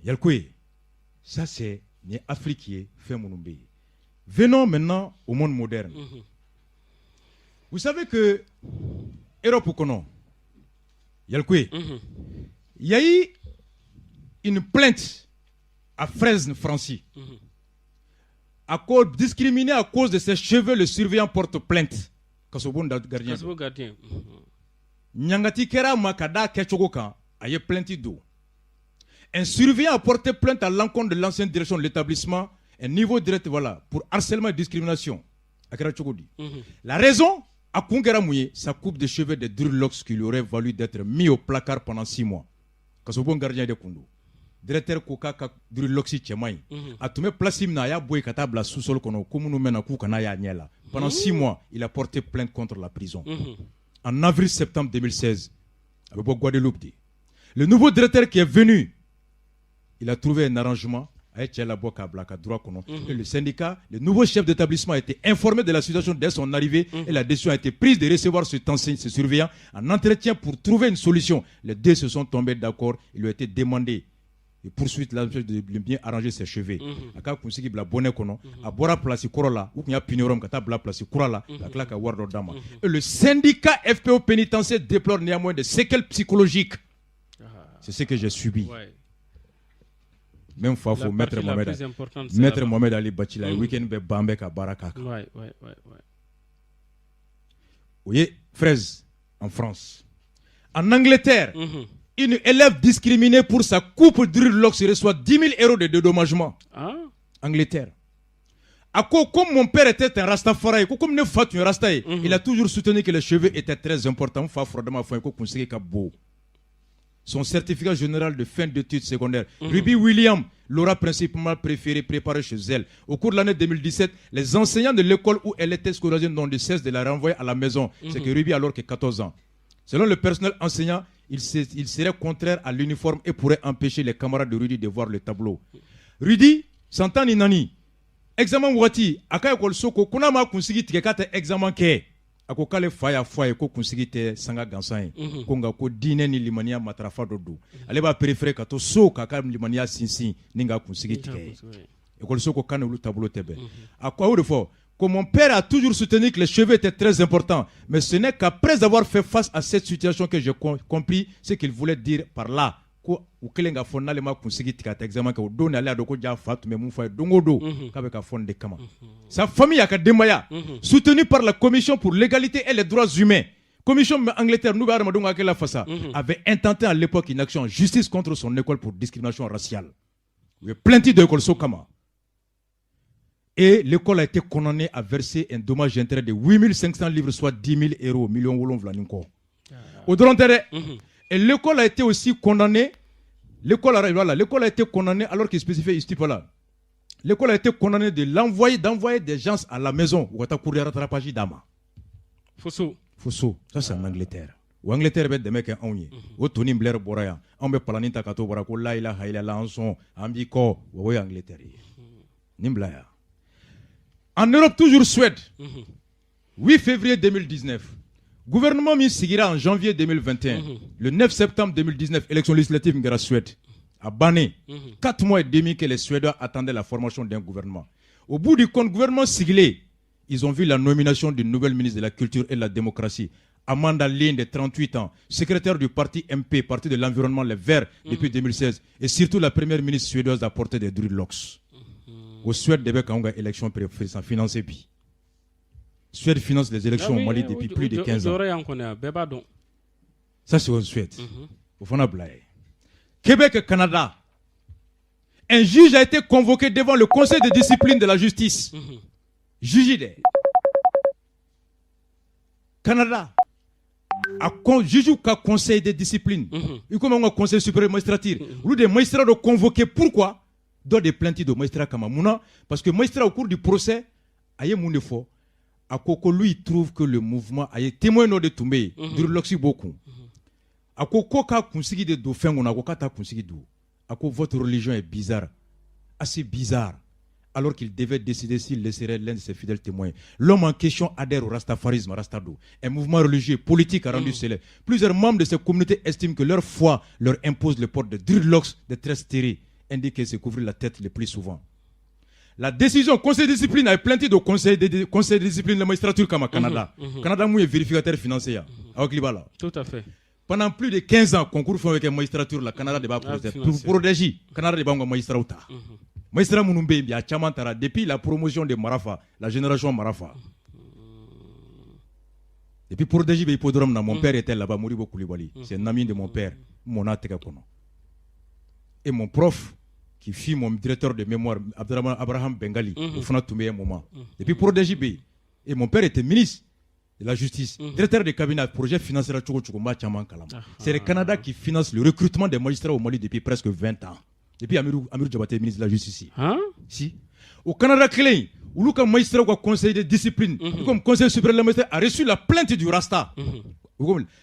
Yalcouyé, ça c'est nin ye Afrique ye, fɛn minnu bɛ yen. Venons maintenant au monde moderne. Vous savez que Europe kɔnɔ, Yalcouyé, il y a eu une plainte à Fresnes, France. À cause discriminé à cause de ses cheveux, le surveillant porte plainte. Kasobon gardien. Kasobon gardien. Ɲangati kɛra a ma ka d'a kɛcogo kan, a ye plainte don. Un surveillant a porté plainte à l'encontre de l'ancienne direction de l'établissement, un niveau direct, voilà, pour harcèlement et discrimination. A kɛra cogo di? La raison, a kun kɛra mun ye? Sa coupe de cheveux de dreadlocks qui lui aurait valu d'être mis au placard pendant 6 mois. Kasobon gardien de kun don. Directeur ko k'a ka dreadlocks cɛ man ɲi. A tun bɛ place min na, a y'a bɔ yen ka taa bila sous-sol kɔnɔ, ko minnu mɛnna k'u kana y'a ɲɛ la. Pendant 6 mois, il a porté plainte contre la prison. En avril-septembre 2016, a bɛ bɔ Guadeloupe de. Le nouveau directeur qui est venu Il a trouvé un arrangement a ye cɛ labɔ k'a bila ka droit kɔnɔ. Et le syndicat, le nouveau chef d'établissement, a été informé de la situation dès son arrivée et la décision a été prise de recevoir cet enseignant, ce surveillant, en entretien pour trouver une solution. Les deux se sont tombés d'accord. Il lui a été demandé de poursuite la de bien arranger ses cheveux. A ka kunsigi bila bonnet kɔnɔ, a bɔra place kɔrɔ la, u tun y'a pini yɔrɔ min, ka taa bila place kura la, ka tila ka wari dɔ d'a ma. Et le syndicat FPO pénitentiaire déplore néanmoins des séquelles psychologiques. C'est ce que j'ai subi. Même fois, faut Maître Mohamed, Maître Mohamed Ali Bachila, week-end bɛ ban bɛ ka baara k'a kan. O ye Fraise en France. En Angleterre, une élève discriminée pour sa coupe dreadlocks reçoit 10 000 euros de dédommagement. Ah? Angleterre. A ko, comme mon père était un Rastafari, ko comme ne fa tun ye rasta ye, il a toujours soutenu que les cheveux étaient très importants. Fa furadama fɔ n ye ko kunsigi ka bon. Son certificat général de fin d'études secondaires. Ruby William l'aura principalement préféré préparer chez elle. Au cours de l'année 2017, les enseignants de l'école où elle était scolarisée n'ont de cesse de la renvoyer à la maison. C'est que Ruby alors que 14 ans. Selon le personnel enseignant, il serait contraire à l'uniforme et pourrait empêcher les camarades de Rudy de voir le tableau. Rudy, san 14, examen waati, a ka école so ko ko n'a ma kunsigi tigɛ k'a tɛ examen kɛ. A ko k'ale fa y'a fɔ a ye ko kunsigi tɛ sanga gansan ye, ko nka ko diinɛ ni limaniya matarafa dɔ don. Ale b'a préféré ka to so k'a ka limaniya sinsin ni ka kunsigi tigɛ. École so ko k'a n'olu taabolo tɛ bɛn. A ko a y'o de fɔ que mon père a toujours soutenu que les cheveux étaient très importants, mais ce n'est qu'après avoir fait face à cette situation que j'ai compris ce qu'il voulait dire par là. Ko u kɛlen k'a fɔ n'ale ma kunsigi tigɛ a tɛ examen kɛ, o don de ale y'a dɔn ko ja fa tun bɛ mun fɔ a ye don o don, k'a bɛ ka fɔ nin de kama. Sa famille, a ka denbaya, soutenue par la Commission pour l'égalité et les droits humains, commission min bɛ Angleterre n'u bɛ hadamadenw ka hakɛ lafasa, avait intenté à l'époque une action en justice contre son école pour discrimination raciale. U ye plainte don école so kama. Et l'école a été condamnée à verser un dommage intérêt de 8500 livres, soit 10 000 euros, 7 millions ni kɔ. O dɔrɔn tɛ dɛ. Et l'école a été aussi condamnée. L'école a, voilà, l'école a été condamnée alors qu'il spécifiait ici là. L'école a été condamnée de l'envoyer, d'envoyer des gens à la maison. U ka taa cours de rattrapage d'a ma. Foso. Foso. Ça, c'est en Angleterre. O Angleterre bɛ dɛmɛ kɛ anw ye. O Tony Blair bɔra yan. Anw bɛ palani ta ka t'o bɔra ko la ilaha illallah, an sɔn an b'i kɔ. O ye Angleterre ye. Nin bila yan. En Europe, toujours Suède. 8 février 2019. Gouvernement min sigira en janvier 2021. Le 9 septembre 2019, élection législative min kɛra Suède. A bannen. 4 mois et demi que les Suédois attendaient la formation d'un gouvernement. Au bout du compte, gouvernement sigilen, ils ont vu la nomination d'une nouvelle ministre de la Culture et de la Démocratie, Amanda Lind, de 38 ans, secrétaire du parti MP, parti de l'environnement Les Verts, depuis 2016, et surtout la première ministre suédoise à porter des dreadlocks. Au Suède, de bɛ k'anw ka élection financer bi. Suède finance les élections au Mali depuis plus de 15 ans. Jɔyɔrɔ y'an kɔnɔ yan, bɛɛ b'a dɔn. Ça, c'est au Suède. O fana bila ye. Québec, Canada. Un juge a été convoqué devant le conseil de discipline de la justice. Juge dɛ. Canada. A con, juge ka conseil de discipline. I komi anw ka conseil supérieur magistrature. Olu de magistrat dɔ convoqué. Pourquoi? Dɔ de plainte don magistrat kama. Munna? Parce que magistrat, au cours du procès, a ye mun de fɔ? A ko ko lui, il trouve que le mouvement, a ye témoin dɔ de tun bɛ yen. Dreadlocks b'o kun. A ko ko k'a kunsigi de don fɛn kɔnɔ, a ko k'a t'a kunsigi don. A ko votre religion est bizarre. Assez bizarre. Alors qu'il devait décider s'il laisserait l'un de ses fidèles témoins. L'homme en question adhère au rastafarisme, Rastado, un mouvement religieux politique a rendu célèbre. Plusieurs membres de cette communauté estiment que leur foi leur impose le port de dreadlocks, de tresses serrées, indiquent se couvrir la tête le plus souvent. La décision, conseil de discipline a plainte au conseil de discipline de la magistrature comme au Canada. Canada, mun ye vérificateur financier ya. Aw hakili b'a la. Tout à fait. Pendant plus de 15 ans, concours fɛn fɛn kɛ magistrature la, Canada de b'a procéder. Financé. PRODEGI, Canada de b'anw ka magistrat ta. Magistrat minnu bɛ yen bi, a caman taara depuis la promotion de Marafa, la génération Marafa. Depuis PRODEGI bɛ hippodrome na, mon père était là-bas, Modibo Koulibaly. C'est un ami de mon père. Mɔnna tɛgɛ kɔnɔ. Et mon prof, qui fut mon directeur de mémoire, Abdraman Abraham Bengali, o fana tun bɛ yen un moment. Depuis PRODEGI bɛ yen. Et mon père était ministre de la Justice, directeur de cabinet, projet financier cogo cogo, n b'a caman kalama. C'est le Canada qui finance le recrutement des magistrats au Mali depuis presque 20 ans. Depuis Amirou, Amirou Diabaté, ministre de la Justice. Hein? Si. Au Canada kelen, olu ka magistrat ka conseil de discipline, comme conseil supérieur de la magistrature, a reçu la plainte du Rasta.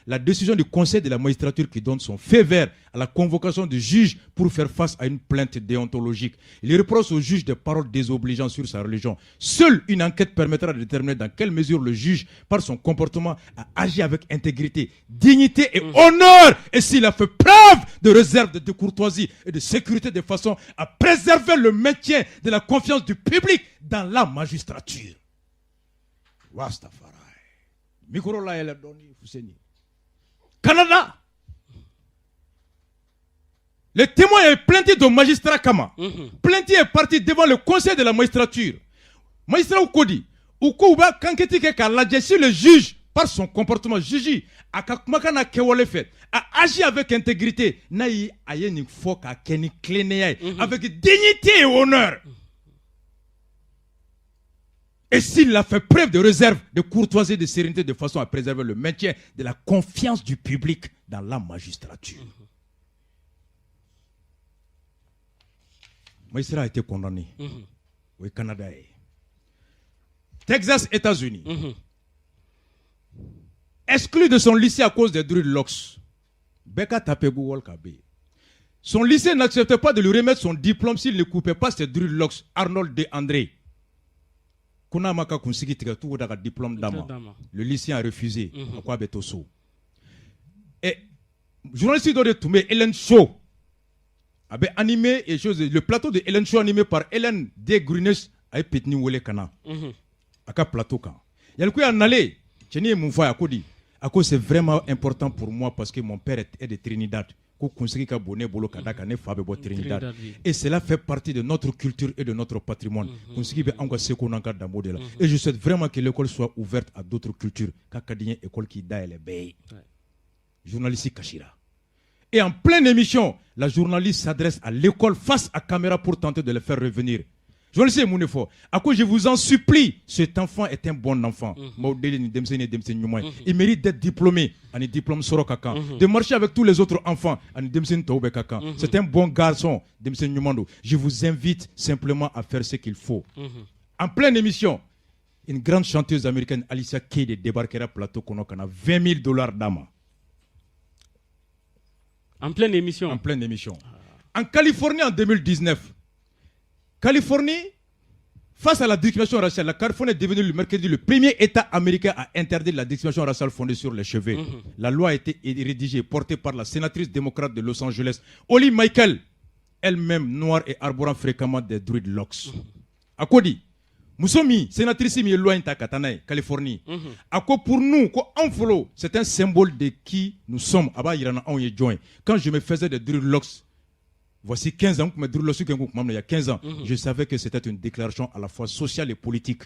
La décision du Conseil de la magistrature qui donne son feu vert à la convocation du juge pour faire face à une plainte déontologique. Il reproche au juge des paroles désobligeantes sur sa religion. Seule une enquête permettra de déterminer dans quelle mesure le juge, par son comportement, a agi avec intégrité, dignité et honneur, et s'il a fait preuve de réserve, de courtoisie et de sécurité de façon à préserver le maintien de la confiance du public dans la magistrature. Rastafari. Micro la yɛlɛ dɔɔni Fuseni. Canada. Le témoin est plainte de magistrat kama. Plainte est parti devant le Conseil de la magistrature. Magistrat ko di u ko u b'a enquête kɛ k'a lajɛ si le juge, par son comportement, juge a ka kumakan n'a kɛwale fɛ, a agi avec intégrité, n'a ye a ye nin fɔ k'a kɛ ni tilennenya ye, avec dignité et honneur. Et s'il a fait preuve de réserve, de courtoisie, de sérénité, de façon à préserver le maintien de la confiance du public dans la magistrature. Magistrat a été condamné. Au Canada. Texas, États-Unis. Exclu de son lycée à cause des dreadlocks. Bɛɛ taper Google KB. Son lycée n'acceptait pas de lui remettre son diplôme s'il ne coupait pas ses dreadlocks. Arnold de André. Ko n'a ma ka kunsigi tigɛ t'u da ka diplôme d'a ma. Le lycéen a refusé. A ko a bɛ to so. Et journaliste dɔ de tun bɛ, Ellen Show, a bɛ animé et chose, le plateau de Ellen Show animé par Ellen DeGeneres, a ye petini wele ka na a ka plateau kan. Yaliku y'a nalen, cɛnin ye mun fɔ a ye? A ko di, a ko: "C'est vraiment important pour moi parce que mon père est de Trinidad." Ko kunsigi ka bon ne bolo ka da kan ne fa bɛ bɔ Trinidad, et cela fait partie de notre culture et de notre patrimoine. Kunsigi bɛ anw ka seko n'an ka danbew de la, et je souhaite vraiment que l'école soit ouverte à d'autres cultures. K'a ka di n ye école k'i dayɛlɛ bɛɛ ye. Journaliste kasira. Et en pleine émission, la journaliste s'adresse à l'école face à caméra pour tenter de le faire revenir. Journaliste ye mun de fɔ? A ko: "Je vous en supplie, cet enfant est un bon enfant." M'aw deli, ni denmisɛnnin ye denmisɛnnin ɲuman ye. Il mérite d'être diplômé, ani diplôme sɔrɔ ka kan. De marcher avec tous les autres enfants, ani denmisɛnnin tɔw bɛɛ ka kan. C'est un bon garçon, denmisɛnnin ɲuman don. Je vous invite simplement à faire ce qu'il faut. En pleine émission, une grande chanteuse américaine, Alicia Keys, de débarquera plateau kɔnɔ ka na 20 000 dollars d'a ma. En pleine émission. En pleine émission. En Californie en 2019, Californie, face à la discrimination raciale, la Californie est devenue le mercredi le premier État américain à interdire la discrimination raciale fondée sur les cheveux. La loi a été rédigée et portée par la sénatrice démocrate de Los Angeles, Holly Michael, elle-même noire et arborant fréquemment des dreadlocks. A ko di, muso min sénatrice min ye loi in ta ka taa n'a ye Californie, a ko: "Pour nous," ko anw fɔlɔ, "c'est un symbole de qui nous sommes." A b'a yira na anw ye jɔn ye. "Quand je me faisais des dreadlocks voici 15 ans," tun bɛ dreadlocks kɛ tuma min na il y a 15 ans, "je savais que c'était une déclaration à la fois sociale et politique."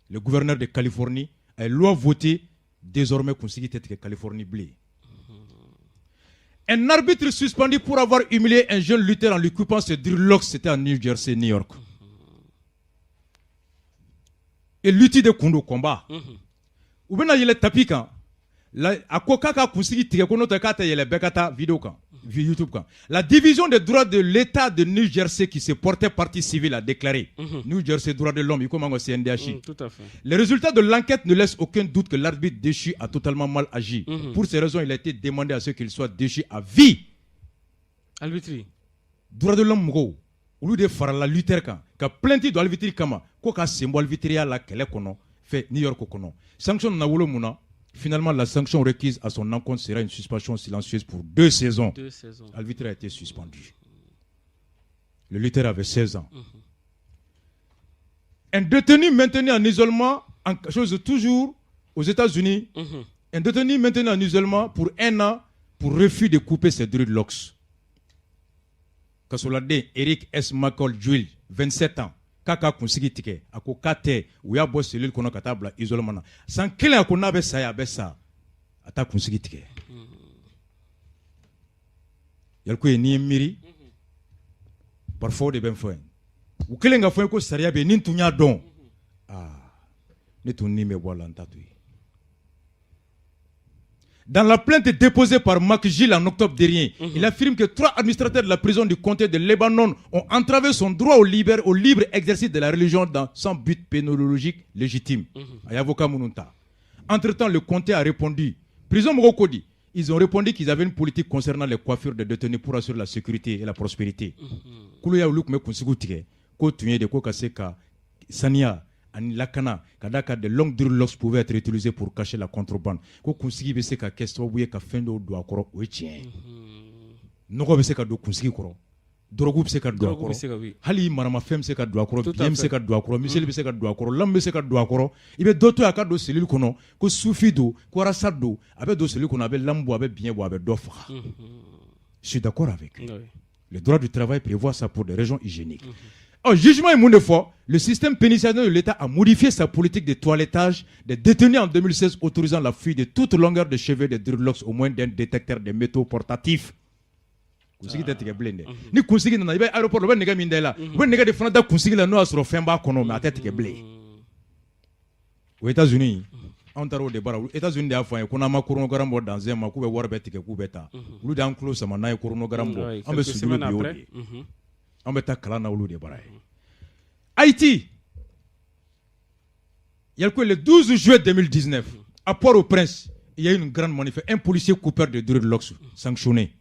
Le gouverneur de Californie a une loi votée, désormais kunsigi tɛ tigɛ Californie bilen. Un arbitre suspendu pour avoir humilié un jeune lutteur en lui coupant ses dreadlocks, c'était en New Jersey, New York. Et lutte de kun don, combat. U bɛna yɛlɛ tapis kan, a ko k'a ka kunsigi tigɛ ko n'o tɛ k'a tɛ yɛlɛ. Bɛɛ ka taa vidéo kan, YouTube kan. La division des droits de l'État de New Jersey, qui se portait partie civile, a déclaré. New Jersey, droit de l'homme, i komi an ka CNDH. Tout à fait. Les résultats de l'enquête ne laissent aucun doute que l'arbitre déchu a totalement mal agi. Pour ces raisons, il a été demandé à ce qu'il soit déchu à vie. Arbitre. Droit de l'homme mɔgɔw, olu de farala lutteur kan ka plainte don arbitre kama ko ka sen bɔ arbitre la kɛlɛ kɔnɔ fɛ New York kɔnɔ. Sanction nana wolo mun na? Finalement, la sanction requise à son encontre sera une suspension silencieuse pour 2 saisons. 2 saisons. L'arbitre a été suspendu. Le lutteur avait 16 ans. Un détenu maintenu en isolement, en chose toujours aux États-Unis, un détenu maintenu en isolement pour un an pour refus de couper ses dreadlocks. Kasoladen Eric S. Michael Jewell, 27 ans, k'a ka kunsigi tigɛ, a ko k'a tɛ. U y'a bɔ cellule kɔnɔ ka taa bila isolement na san kelen. A ko n'a bɛ sa yen, a bɛ sa, a t'a kunsigi tigɛ. Yaliku ye, n'i ye miiri, parfois o de bɛ n fɔ yen, u kɛlen ka fɔ n ye ko sariya bɛ yen, ni n tun y'a dɔn, aa, ne tun ni bɛ bɔ a la, n ta to yen. Dans la plainte déposée par McGill en octobre dernier, il affirme que trois administrateurs de la prison du comté de Lebanon ont entravé son droit au libre exercice de la religion sans but pénologique légitime. A ye avocat minnu ta. Entre-temps, le comté a répondu. Prison mɔgɔw ko di? Ils ont répondu qu'ils avaient une politique concernant les coiffures des détenus pour assurer la sécurité et la prospérité. K'olu ya olu tun bɛ kunsigiw tigɛ, k'o tun ye de ko ka se ka saniya ani lakana, ka d'a kan de longues dreadlocks pouvaient être utilisées pour cacher la contrebande. Ko kunsigi bɛ se ka kɛ sababu ye ka fɛn dɔw don a kɔrɔ, o ye tiɲɛ ye. Nɔgɔ bɛ se ka don kunsigi kɔrɔ, drogue bɛ se ka don a kɔrɔ, hali maramafɛn bɛ se ka don a kɔrɔ, biɲɛ bɛ se ka don a kɔrɔ, miseli bɛ se ka don a kɔrɔ, lame bɛ se ka don a kɔrɔ. I bɛ dɔ to yen a ka don cellule kɔnɔ ko sufi don, ko rasta don, a bɛ don cellule kɔnɔ, a bɛ lame bɔ, a bɛ biɲɛ bɔ, a bɛ dɔ faga. Je suis d'accord avec eux. Le droit du travail prévoit ça pour des raisons hygiéniques. Oh, jugement ye mun de fɔ? Le système pénitentiaire de l'État a modifié sa politique de toilettage des détenus en 2016, autorisant la fouille de toute longueur de cheveux des dreadlocks au moyen d'un détecteur de métaux portatifs. Kunsigi tɛ tigɛ bilen dɛ. Ni kunsigi nana, i bɛ aéroport la, u bɛ nɛgɛ min da i la, u bɛ nɛgɛ de fana da kunsigi la n'o y'a sɔrɔ fɛn b'a kɔnɔ, mais a tɛ tigɛ bilen. O États-Unis, anw taara o de baara. États-Unis de y'a fɔ an ye ko n'an ma chronogramme bɔ dans un mois, k'u bɛ wari bɛɛ tigɛ k'u bɛ taa. Olu de y'an tulo sama n'a ye chronogramme bɔ. An bɛ sujuru bi o de ye. An bɛ taa kalan na olu de bara ye. Haïti, il y a que le 12 juillet 2019, à Port-au-Prince, il y a eu une grande manifestation. Un policier coupeur de dreadlocks sanctionné.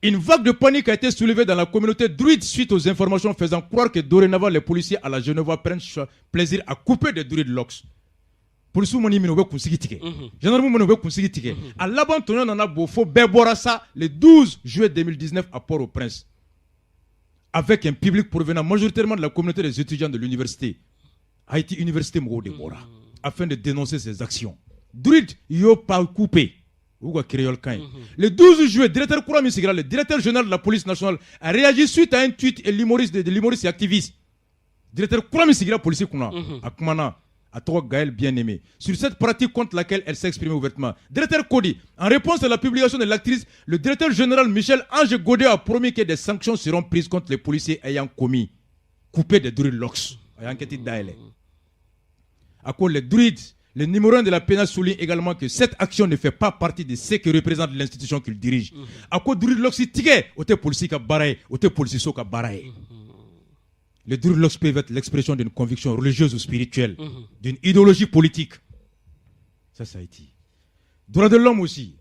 Une vague de panique a été soulevée dans la communauté druide suite aux informations faisant croire que dorénavant les policiers à la Genova prennent plaisir à couper des dreadlocks. Polisiw mana minɛ, u bɛ kunsigi tigɛ. Gendarme minɛ, u bɛ kunsigi tigɛ. A laban tɔɲɔ nana bon fo bɛɛ bɔra sa le 12 juillet 2019 à Port-au-Prince, avec un public provenant majoritairement de la communauté des étudiants de l'université. Haïti université mɔgɔw de bɔra afin de dénoncer ces actions. Druide yo pa coupé u ka créole kan ye. Le 12 juillet, directeur kura min sigira, le directeur général de la police nationale a réagi suite à un tweet et l'humoriste de l'humoriste et activiste. Directeur kura min sigira polisi kunna, a kumana, a tɔgɔ Gaël Bien-Aimé, sur cette pratique contre laquelle elle s'est exprimée ouvertement. Directeur Cody, en réponse à la publication de l'actrice, le directeur général Michel Ange Godet a promis que des sanctions seront prises contre les policiers ayant commis coupé des dreadlocks. A enquête dayɛlɛ. A ko les druides, le numéro 1 de la PNA souligne également que cette action ne fait pas partie de ce que représente l'institution qu'il dirige. A ko dreadlocks tigɛ, o tɛ polisi ka baara ye, o tɛ polisiso ka baara ye. Les dreadlocks peuvent être l'expression d'une conviction religieuse ou spirituelle, d'une idéologie politique. Ça a été. Droit de l'homme aussi.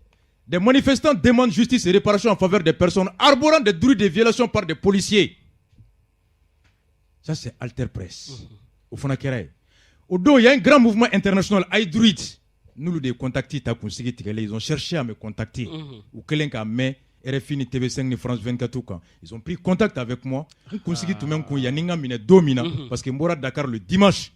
Des manifestants demandent justice et réparation en faveur des personnes arborant des druides de violations par des policiers. Ça, c'est Alter Press. O fana kɛra ye. O don, il y a un grand mouvement international, iDruid. N'olu de ye contact ta kunsigi tigɛlen, ils ont cherché à me contacter. U kɛlen k'a mɛn RFI ni TV5 ni France 24 kan. Ils ont pris contact avec moi. N kunsigi tun bɛ n kun yanni n ka minɛ don min na, parce que n bɔra Dakar le dimanche.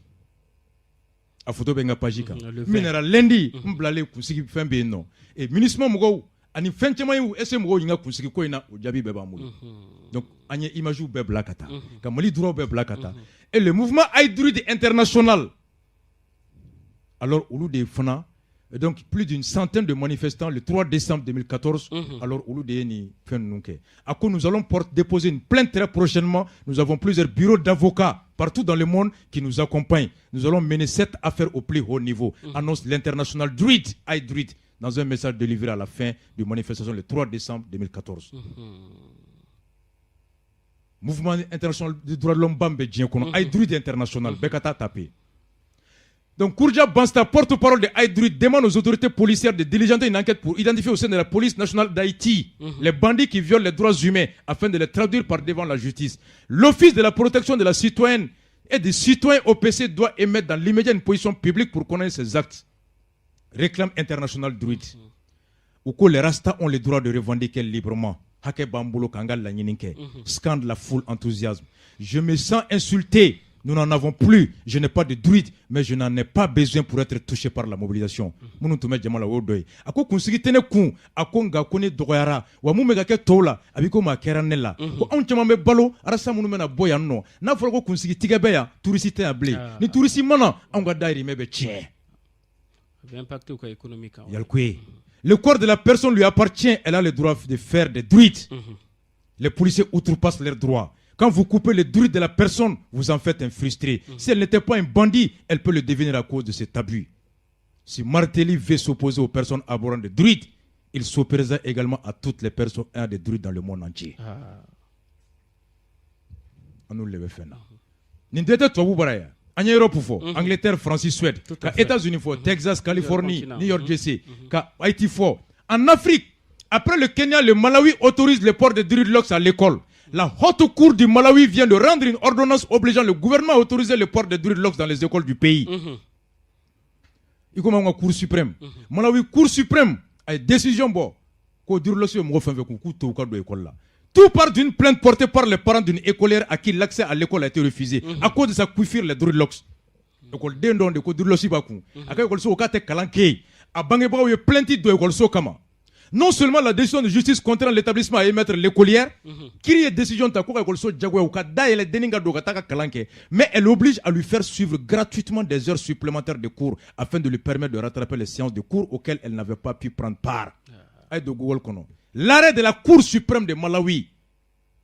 A photo bɛ n ka page kan. Le N minɛra lundi, n bilalen kunsigi fɛn bɛ yen nɔ. Et MINUSMA mɔgɔw ani fɛn caman y'u essayer mɔgɔw ɲininka kunsigi ko in na, o jaabi bɛɛ b'an bolo. Donc an ye image bɛɛ bila ka taa, ka Mali droit bɛɛ bila ka taa. Et le mouvement iDruid international, alors olu de fana, et donc plus d'une centaine de manifestants le 3 décembre 2014, alors olu de ye nin fɛn ninnu kɛ. A ko nous allons déposer une plainte très prochainement. Nous avons plusieurs bureaux d'avocats partout dans le monde qui nous accompagnent. Nous allons mener cette affaire au plus haut niveau, annonce l'international Druid, iDruid, dans un message délivré à la fin de manifestation le 3 décembre 2014. Mouvement international des droits de l'homme bɛ diɲɛ kɔnɔ, iDruid international, bɛɛ ka taa taper. Donc Kourdia Bansta, porte-parole de iDruid, demande aux autorités policières de diligenter une enquête pour identifier au sein de la police nationale d'Haïti les bandits qui violent les droits humains afin de les traduire par devant la justice. L'Office de la protection de la citoyenne et des citoyens OPC doit émettre dans l'immédiat une position publique pour connaître ces actes. Réclame International Druid. Ou que les Rastas ont le droit de revendiquer librement. Hakɛ b'an bolo k'an ka laɲini kɛ. Scande la foule enthousiasme. Je me sens insulté. Nous n'en avons plus. Je n'ai pas de druide, mais je n'en ai pas besoin pour être touché par la mobilisation. Minnu tun bɛ jama la, o y'o dɔ ye. A ko kunsigi tɛ ne kun. A ko nka ko ne dɔgɔyara. Wa mun bɛ ka kɛ tɔw la, a b'i komi a kɛra ne la. Ko anw caman bɛ balo arasa minnu bɛna bɔ yan nɔ. N'a fɔra ko kunsigi tigɛ bɛ yan, touriste tɛ yan bilen. Ni touriste ma na, anw ka dahirimɛ bɛ tiɲɛ. A bɛ impacter u ka économie kan. Yalcouyé. Le corps de la personne lui appartient, elle a le droit de faire des druides. Les policiers outrepassent leurs droits. Quand vous coupez le druide de la personne, vous en faites un frustré. Si elle n'était pas un bandit, elle peut le devenir à cause de cet abus. Si Martelly veut s'opposer aux personnes arborant des druides, il s'opposera également à toutes les personnes ayant des druides dans le monde entier. An n'olu de bɛ fɛn na. Nin tɛ tubabu bara yan. An ye Europe fɔ, Angleterre, France, Suède, ka États-Unis fɔ, Texas, Californie, New York Jersey, ka Haïti fɔ. En Afrique, après le Kenya, le Malawi autorise le port de dreadlocks à l'école. La haute cour du Malawi vient de rendre une ordonnance obligeant le gouvernement à autoriser le port de dreadlocks dans les écoles du pays. I komi anw ka cour suprême, Malawi cour suprême a ye décision bɔ ko dreadlocks bɛ mɔgɔ fɛn fɛn kun, k'u to u ka don école la. Tout part d'une plainte portée par les parents d'une écolière à qui l'accès à l'école a été refusé à cause de sa coiffure, les dreadlocks. École den dɔn de ko dreadlocks b'a kun, a ka école so k'a tɛ kalan kɛ yen. A bangebagaw ye plainte don école so kama. Non seulement la décision de justice contraint l'établissement à émettre l'écolière, kiiri ye décision ta ko ka école so jagoya u ka dayɛlɛ dennin ka don ka taa ka kalan kɛ, mais elle oblige à lui faire suivre gratuitement des heures supplémentaires de cours afin de lui permettre de rattraper les séances de cours auxquelles elle n'avait pas pu prendre part. A ye don Google kɔnɔ. L'arrêt de la Cour suprême de Malawi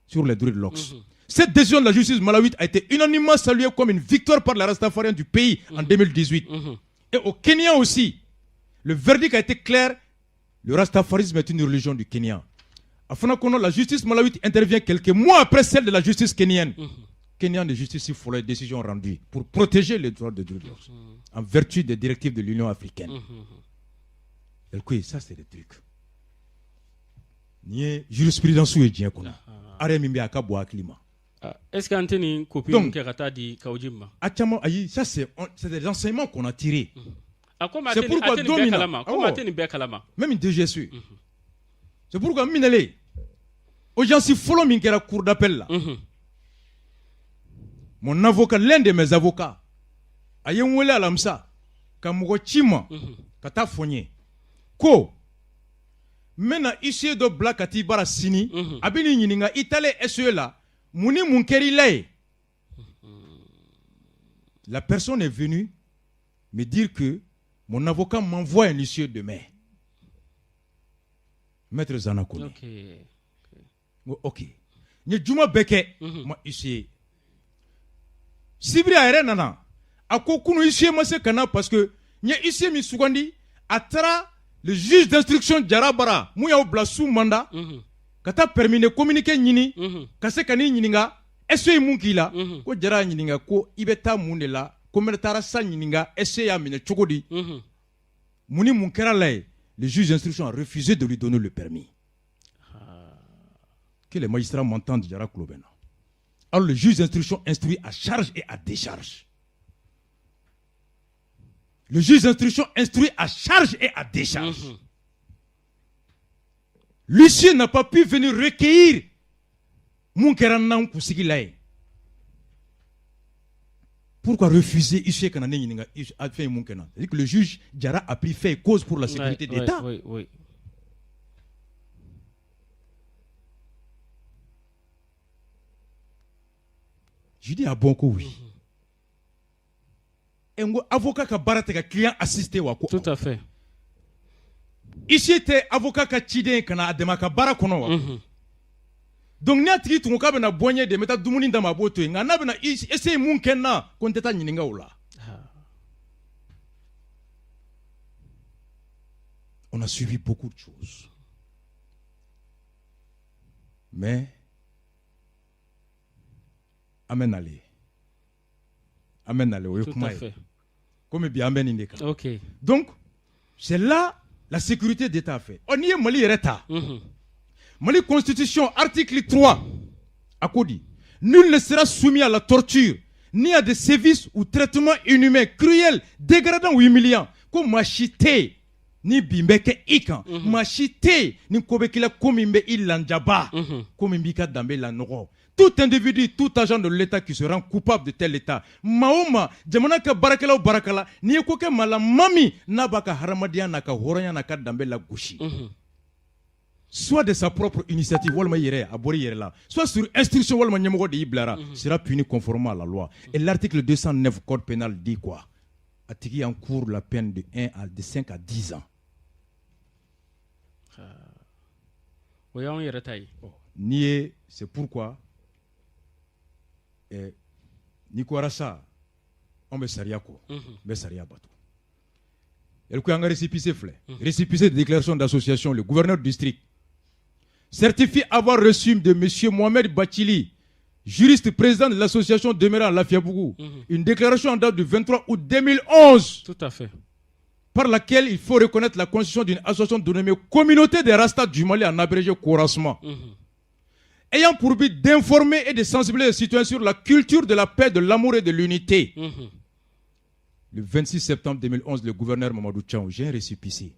sur les dreadlocks. Cette décision de la justice malawite a été unanimement saluée comme une victoire par les Rastafariens du pays en 2018. Et au Kenya aussi, le verdict a été clair. Le rastafarisme est une religion du Kenya. A fana kɔnɔ, la justice malawite intervient quelques mois après celle de la justice kenyane. Kenyan de justice fɔlɔ ye décision rendue pour protéger les droits de dreadlocks en vertu des directives de l'Union africaine. Écoutez, ça c'est des trucs. Nin ye jurisprudence ye diɲɛ kɔnɔ. Arrêt min bɛ yen a ka bon hakili ma. Est ce que an tɛ nin copie Donc, kɛ ka taa di Kawo Jim ma? A caman ayi, ça c'est des enseignements qu'on a tirés. A komi a C'est tɛ nin pourquoi a tɛ nin don bɛɛ min na, kalama, komi a awɔ. tɛ nin bɛɛ kalama. Même DGSE. C'est pourquoi n minɛlen, audience fɔlɔ min kɛra cour d'appel la, mon avocat, l'un de mes avocats, a ye n wele alamisa ka mɔgɔ ci n ma ka taa fɔ n ye ko n bɛna huissier dɔ bila ka t'i bara sini, a bɛ n'i ɲininka i taalen SE la, mun ni mun kɛra i la yen. La personne est venue me dire que mon avocat m'envoie un huissier demain. Maître Zana Kone. N ko ok. N ye juma bɛɛ kɛ, ma huissier. Sibiri a yɛrɛ nana, a ko kunu huissier ma se ka na parce que n ye huissier min sugandi, a taara le juge d'instruction Jara bara mun y'aw bila sous mandat ka taa permis de communiquer ɲini ka se ka n'i ɲininka SE ye mun k'i la. Ko Jara y'a ɲininka ko i bɛ taa mun de la, ko n bɛ taara sa ɲininka SE y'a minɛ cogo di, mun ni mun kɛra la ye. Le juge d'instruction a refusé de lui donner le permis. Que les magistrats m'entendent, Jara tulo bɛ n na. Alors le juge d'instruction instruit à charge et à décharge. Le juge d'instruction instruit à charge et à décharge. L'huissier n'a pas pu venir recueillir mun kɛra n na n kunsigi la yen. Pourquoi refuser huissier ka na ne ɲininka a fɛn ye mun kɛ n na? C'est-à-dire que le juge Jara a pris fait et cause pour la sécurité d'État. Je dis ah bon, ko oui. Et n ko avocat ka baara tɛ ka client assister wa, ko Tout à fait. Huissier tɛ avocat ka ciden ye ka na a dɛmɛ a ka baara kɔnɔ wa? Donc n'a tigi tun ko k'a bɛna bɔ n ye de, n bɛ taa dumuni d'a ma, a b'o to yen, nka n'a bɛna essayer mun kɛ n na, ko n tɛ taa ɲininka o la. On a suivi beaucoup de choses. Mais an bɛ nalen, an bɛ nalen, o ye Tout kuma à ye. fait. Komi bi an bɛ nin de kan. Donc c'est là la sécurité d'État fait. Ɔ n'i ye Mali yɛrɛ ta, Mali constitution article 3 a ko di: nul ne sera soumis à la torture ni à des sévices ou traitements inhumains, cruels, dégradants ou humiliants. Ko maa si tɛ yen ni bin bɛ kɛ i kan, maa si tɛ yen ni ko bɛ k'i la ko min bɛ i lanjaba, ko min b'i ka danbe lanɔgɔ. Tout individu, tout agent de l'État qui se rend coupable de tel état, maa o maa, jamana ka baarakɛla o baarakɛla, n'i ye ko kɛ maa la, maa min n'a b'a ka hadamadenya n'a ka hɔrɔnya n'a ka danbe lagosi, soit de sa propre initiative, walima i yɛrɛ a bɔra i yɛrɛ la, soit sur instruction, walima ɲɛmɔgɔ de y'i bilara, sera puni conformément à la loi. Et l'article 209 code pénal dit quoi? A tigi encourt la peine de 1 à de 5 à 10 ans. O y'anw yɛrɛ ta ye. N'i ye, c'est pourquoi n'i ko sa anw bɛ sariya kɔ, n bɛ sariya bato. Ko an ka récépissé filɛ, récépissé de déclaration d'association. Le gouverneur du district certifie avoir reçu de monsieur Mohamed Bachili juriste, président de l'association demeurant à Lafiabougou, une déclaration en date du 23 août 2011. Tout à fait. Par laquelle il faut reconnaître la constitution d'une association dénommée Communauté des Rastas du Mali, en abrégé Corasma, ayant pour but d'informer et de sensibiliser les citoyens sur la culture de la paix, de l'amour et de l'unité. Le 26 septembre 2011, le gouverneur Mamadou Thiam, j'ai un récépissé.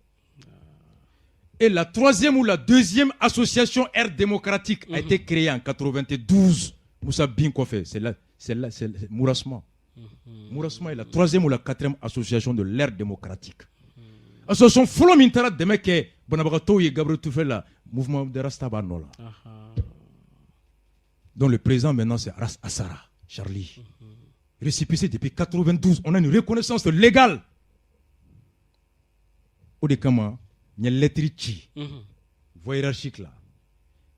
Et la troisième ou la deuxième association Air démocratique a été créée en 92. Moussa Bin kɔfɛ, c'est là, c'est là, c'est Mourasma. Mourasma est la troisième ou la quatrième association de l'ère démocratique. Association fɔlɔ min taara dɛmɛ kɛ banabagatɔw ye Gabriel Touré la, mouvement de Rasta b'a nɔ la. Dont le président maintenant, c'est Ras Assara, Charlie. Récépissé depuis 92, on a une reconnaissance légale. O de kama n ye lettre ci voie hiérarchique la,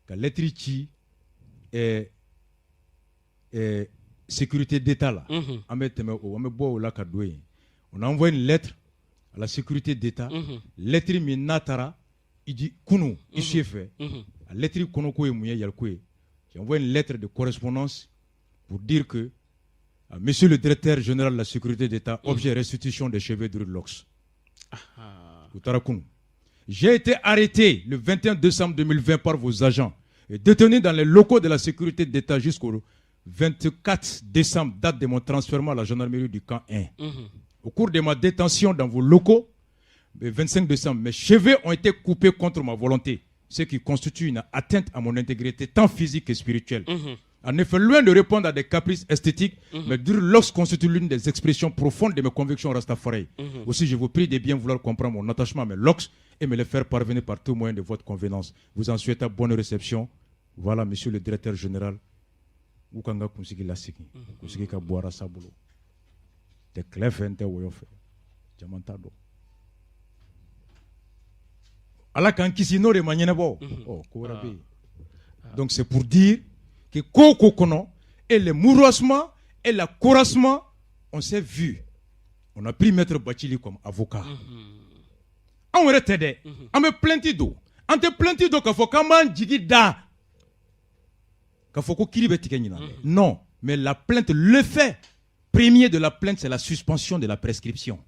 ka lettre ci sécurité d'État la. An bɛ tɛmɛ o, an bɛ bɔ o la ka don yen. On a envoyé une lettre à la sécurité d'État, lettre min n'a taara i di kunu huissier fɛ. A lettre kɔnɔko ye mun ye? Yaliko ye. J'ai envoyé une lettre de correspondance pour dire que à monsieur le directeur général de la sécurité d'État, objet restitution des cheveux dreadlocks. U taara kunu. J'ai été arrêté le 21 décembre 2020 par vos agents et détenu dans les locaux de la sécurité d'État jusqu'au 24 décembre, date de mon transfert à la gendarmerie du camp 1. Au cours de ma détention dans vos locaux, le 25 décembre, mes cheveux ont été coupés contre ma volonté, ce qui constitue une atteinte à mon intégrité tant physique que spirituelle. En effet, loin de répondre à des caprices esthétiques, mes dreadlocks constitue l'une des expressions profondes de mes convictions rastafari. Aussi, je vous prie de bien vouloir comprendre mon attachement à mes locks et me les faire parvenir par tout moyen de votre convenance. Vous en souhaitez bonne réception. Voilà, monsieur le directeur général. U kan ka kunsigi lasegin, kunsigi ka bɔ arasa bolo. Tɛ kɛlɛ fɛ, n tɛ wɔyɔ fɛ, caman t'a dɔn. Ala k'an kisi n'o de ma ɲɛnabɔ, ɔ ko wɛrɛ bɛ yen. Donc c'est pour dire que ko o ko kɔnɔ, et le mourasma et la corassement, on s'est vu, on a pris maître Bachili comme avocat. Anw yɛrɛ tɛ dɛ, an bɛ plainte don, an tɛ plainte don k'a fɔ k'an b'an jigi da k'a fɔ ko kiiri bɛ tigɛ ɲinan dɛ. Non, mais la plainte, l'effet premier de la plainte, c'est la suspension de la prescription.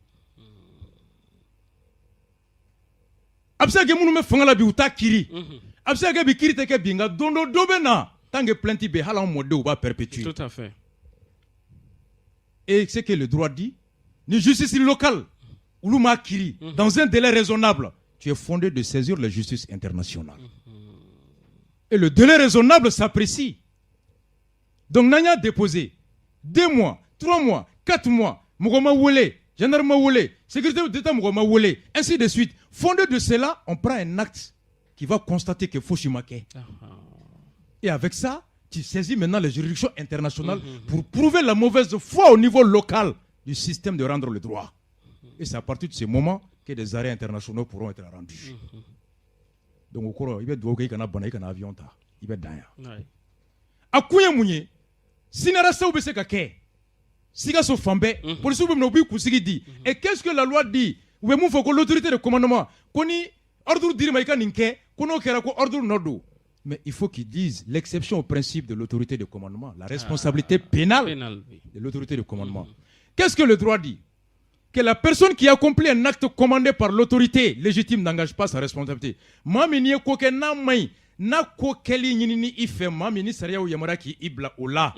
A bɛ se ka kɛ minnu bɛ fanga la bi, u t'a kiiri. A bɛ se ka kɛ bi, kiiri tɛ kɛ bi, nka don dɔ dɔ bɛ na, tant que plainte bɛ yen, hali anw mɔdenw b'a perpétuer. Tout à fait. Et ce que le droit dit, ni justice locale olu m'a kiiri dans un délai raisonnable, tu es fondé de saisir la justice internationale. Et le délai raisonnable s'apprécie. Donc n'an y'a déposé 2 mois, 3 mois, 4 mois, mɔgɔ ma wele, gendarme ma wele, sécurité d'État mɔgɔ ma wele, ainsi de suite, fondé de cela, on prend un acte qui va constater que fosi ma kɛ. Et avec ça, tu saisis maintenant les juridictions internationales pour prouver la mauvaise foi au niveau local du système de rendre le droit. Et c'est à partir de ce moment que des arrêts internationaux pourront être rendus. Donc o kɔrɔ, i bɛ dugawu kɛ i kana bana, i kana avion ta, i bɛ dan yan. A kun ye mun ye? Sinarasaw bɛ se ka kɛ Sikaso fan bɛɛ, polisiw bɛ minɛ, u b'i kunsigi di. Et qu'est-ce que la loi dit? U bɛ mun fɔ? Ko l'autorité de commandement, ko ni ordre dir'i ma i ka nin kɛ, ko n'o kɛra, ko ordre nɔ don. Mais il faut qu'ils disent l'exception au principe de l'autorité de commandement, la responsabilité pénale Pénal, oui. de l'autorité de commandement. Qu'est-ce que le droit dit? Que la personne qui accomplit un acte commandé par l'autorité légitime n'engage pas sa responsabilité. Maa min n'i ye ko kɛ n'a man ɲi, n'a ko kɛli ɲinini i fɛ, maa min ni sariyaw yamaruya k'i bila o la,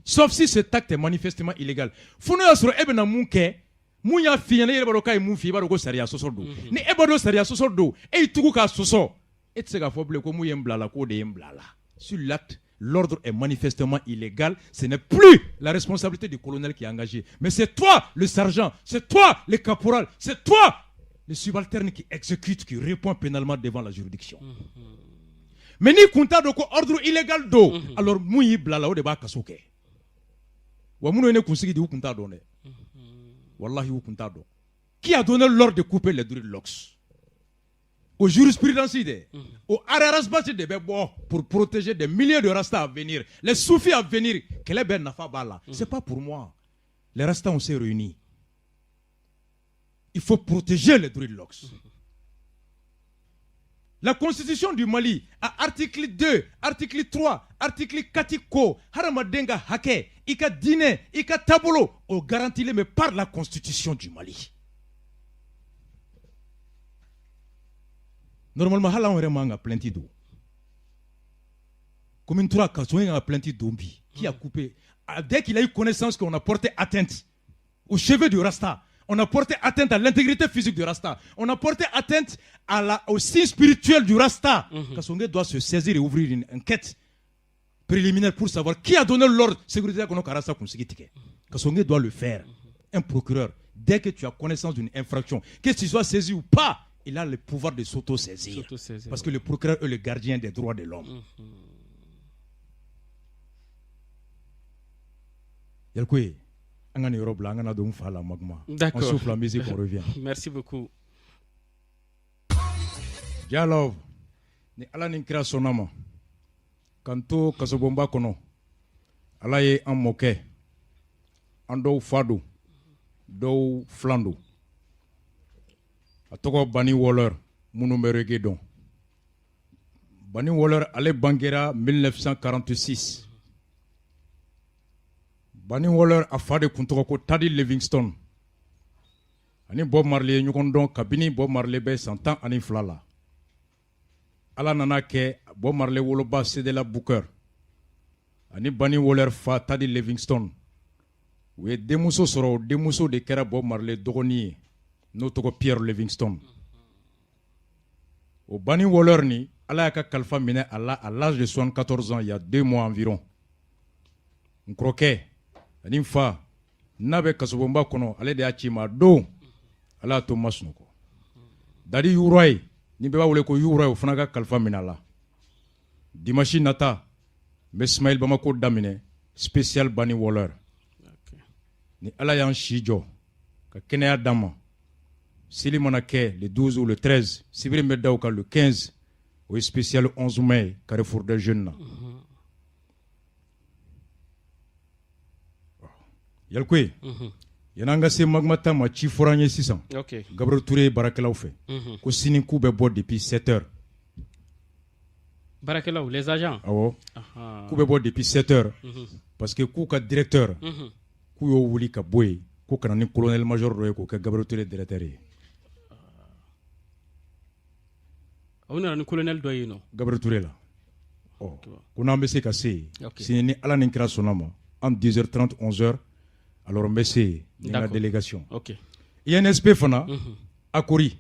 sauf si cet acte est manifestement illégal. Fo n'o y'a sɔrɔ e bɛna mun kɛ, mun y'a f'i ɲɛna, e yɛrɛ b'a dɔn k'a ye mun f'i ye, i b'a dɔn ko sariya sɔsɔ don. Ni e b'a dɔn sariya sɔsɔ don, e y'i tugu k'a sɔsɔ, e tɛ se k'a fɔ bilen ko mun ye n bila la, k'o de ye n bila la. Sur l'acte, l'ordre est manifestement illégal, ce n'est plus la responsabilité du colonel qui est engagée, mais c'est toi, le sergent, c'est toi, le caporal, c'est toi, le subalterne qui exécute, qui répond pénalement devant la juridiction. Mais n'i kun t'a dɔn ko ordre illégal don, alors mun y'i bila la, o de b'a kaso kɛ. Wa minnu ye ne kunsigi di, u kun t'a dɔn dɛ. Wallahi, u kun t'a dɔn. Qui a donné l'ordre de couper les dreadlocks? O jurisprudence dɛ, o arrêt Ras Bath de bɛ bɔ pour protéger des milliers de rastas à venir, les soufis à venir. Kɛlɛ bɛɛ nafa b'a la. C'est pas pour moi. Les rastas, on s'est réunis, il faut protéger les dreadlocks. La constitution du Mali a article 2, article 3, article 4 ko hadamaden ka hakɛ, i ka diinɛ, i ka taabolo, o garantilen bɛ par la constitution du Mali. Normalement hali anw yɛrɛ man ka plainte don. Commune 3 ka sɔn ka plainte don bi, qui a coupé? Dès qu'il a eu connaissance qu'on a porté atteinte au cheveu du Rasta, on a porté atteinte à l'intégrité physique du Rasta, on a porté atteinte au signe spirituel du Rasta. Kassogué doit se saisir et ouvrir une enquête préliminaire pour savoir qui a donné l'ordre sécurité kɔnɔ ka Rasta kunsigi tigɛ. Kassogué doit le faire. Un procureur, dès que tu as connaissance d'une infraction, que tu sois saisi ou pas, il a le pouvoir de s'auto-saisir. Parce que le procureur est le gardien des droits de l'homme. Yalcouyé, an ka nin yɔrɔ bila, an kana don n fa la Magma. D'accord. On souffle la musique, on revient. Merci beaucoup. Jalove, ni Ala ni kira sɔnna ma, k'an to kasobonba kɔnɔ, Ala ye an mɔkɛ, an dɔw fa don, dɔw filan don. A tɔgɔ Bani Waller, minnu bɛ reggae dɔn. Bani Waller, ale bangera 1946. Bani Waller, a fa de kun tɔgɔ ko Tadi Livingston. Ani Bob Marley ye ɲɔgɔn dɔn kabini Bob Marley bɛ san 12 la. Ala nana kɛ Bob Marley woloba Cedella Booker ani Bani Waller fa Tadi Livingston, u ye denmuso sɔrɔ. O denmuso de kɛra Bob Marley dɔgɔnin ye, n'o tɔgɔ Pierre Livingston. O Bani Waller ni Ala y'a ka kalifa minɛ a la à l'âge de 74 ans, il y a 2 mois environ. N kɔrɔkɛ ani n fa n'a bɛ kasobonba kɔnɔ, ale de y'a ci ma don. Ala y'a to n ma sunɔgɔ. Dadi Yura ye, ni bɛɛ b'a wele ko Yura ye, o fana ka kalifa minɛ a la. Dimanche nata, n bɛ Smaïl Bamako daminɛ spécial Bani Waller. Ni Ala y'an si jɔ ka kɛnɛya d'an ma, seli mana kɛ le 12 ou le 13, sibiri bɛ da o kan le 15, o ye spécial 11 mai Carrefour des Jeunes na. Yalcouyé, yan'an ka se Magma ta ma, ci fɔra an ye sisan Gabriel Touré baarakɛlaw fɛ ko sini k'u bɛ bɔ depuis 7 heures. Baarakɛlaw, les agents. Awɔ, k'u bɛ bɔ depuis 7 heures parce que k'u ka directeur, k'u y'o wuli ka bɔ yen, ko ka na ni colonel major dɔ ye k'o kɛ Gabriel Touré directeur ye. O nana ni colonel dɔ ye nɔ. Gabriel Touré la. Ɔ, ko n'an bɛ se ka se yen sini, ni Ala ni kira sɔnna ma, entre 10h30 11h, alors n bɛ se yen ni n ka délégation. INSP fana, Akori,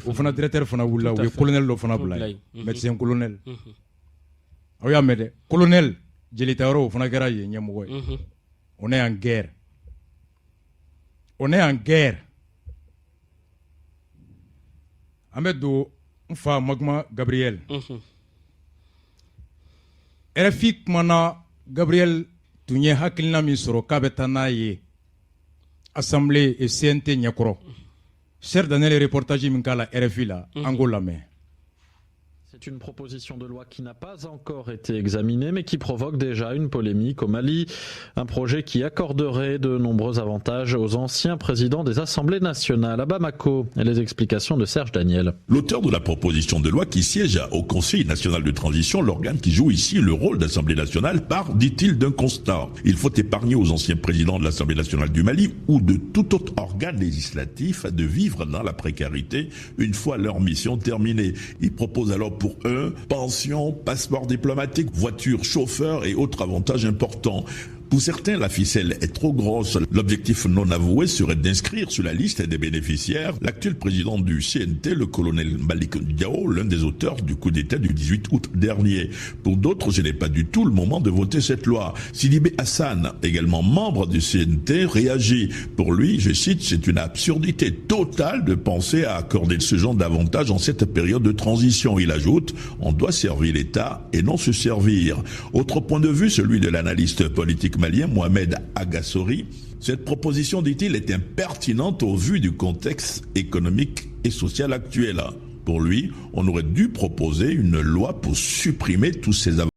o fana directeur fana wulila, u ye colonel dɔ fana bila yen, médecin colonel. Aw y'a mɛn dɛ, colonel jelitayɔrɔ, o fana kɛra yen ɲɛmɔgɔ ye. On est en guerre. On est en guerre. An bɛ don n fa Magma Gabriel. RFI kumana, Gabriel tun ye hakilina min sɔrɔ k'a bɛ taa n'a ye Assemblée et CNT ɲɛkɔrɔ. Serge Daniel ye reportage min k'a la RFI la, an k'o lamɛn. C'est une proposition de loi qui n'a pas encore été examinée, mais qui provoque déjà une polémique au Mali. Un projet qui accorderait de nombreux avantages aux anciens présidents des assemblées nationales. À Bamako, et les explications de Serge Daniel. L'auteur de la proposition de loi qui siège au Conseil national de transition, l'organe qui joue ici le rôle d'Assemblée nationale, part, dit-il, d'un constat. Il faut épargner aux anciens présidents de l'Assemblée nationale du Mali ou de tout autre organe législatif de vivre dans la précarité une fois leur mission terminée. Il propose alors pour eux pension, passeport diplomatique, voiture, chauffeur et autres avantages importants. Pour certains, la ficelle est trop grosse. L'objectif non avoué serait d'inscrire sur la liste des bénéficiaires l'actuel président du CNT, le colonel Malick Diao, l'un des auteurs du coup d'État du 18 août dernier. Pour d'autres, ce n'est pas du tout le moment de voter cette loi. Sidibé Hassan, également membre du CNT, réagit. Pour lui, je cite, c'est une absurdité totale de penser à accorder ce genre d'avantages en cette période de transition. Il ajoute, on doit servir l'État et non se servir. Autre point de vue, celui de l'analyste politique malien Mohamed Agassori. Cette proposition, dit-il, est impertinente au vu du contexte économique et social actuel. Pour lui, on aurait dû proposer une loi pour supprimer tous ces avantages.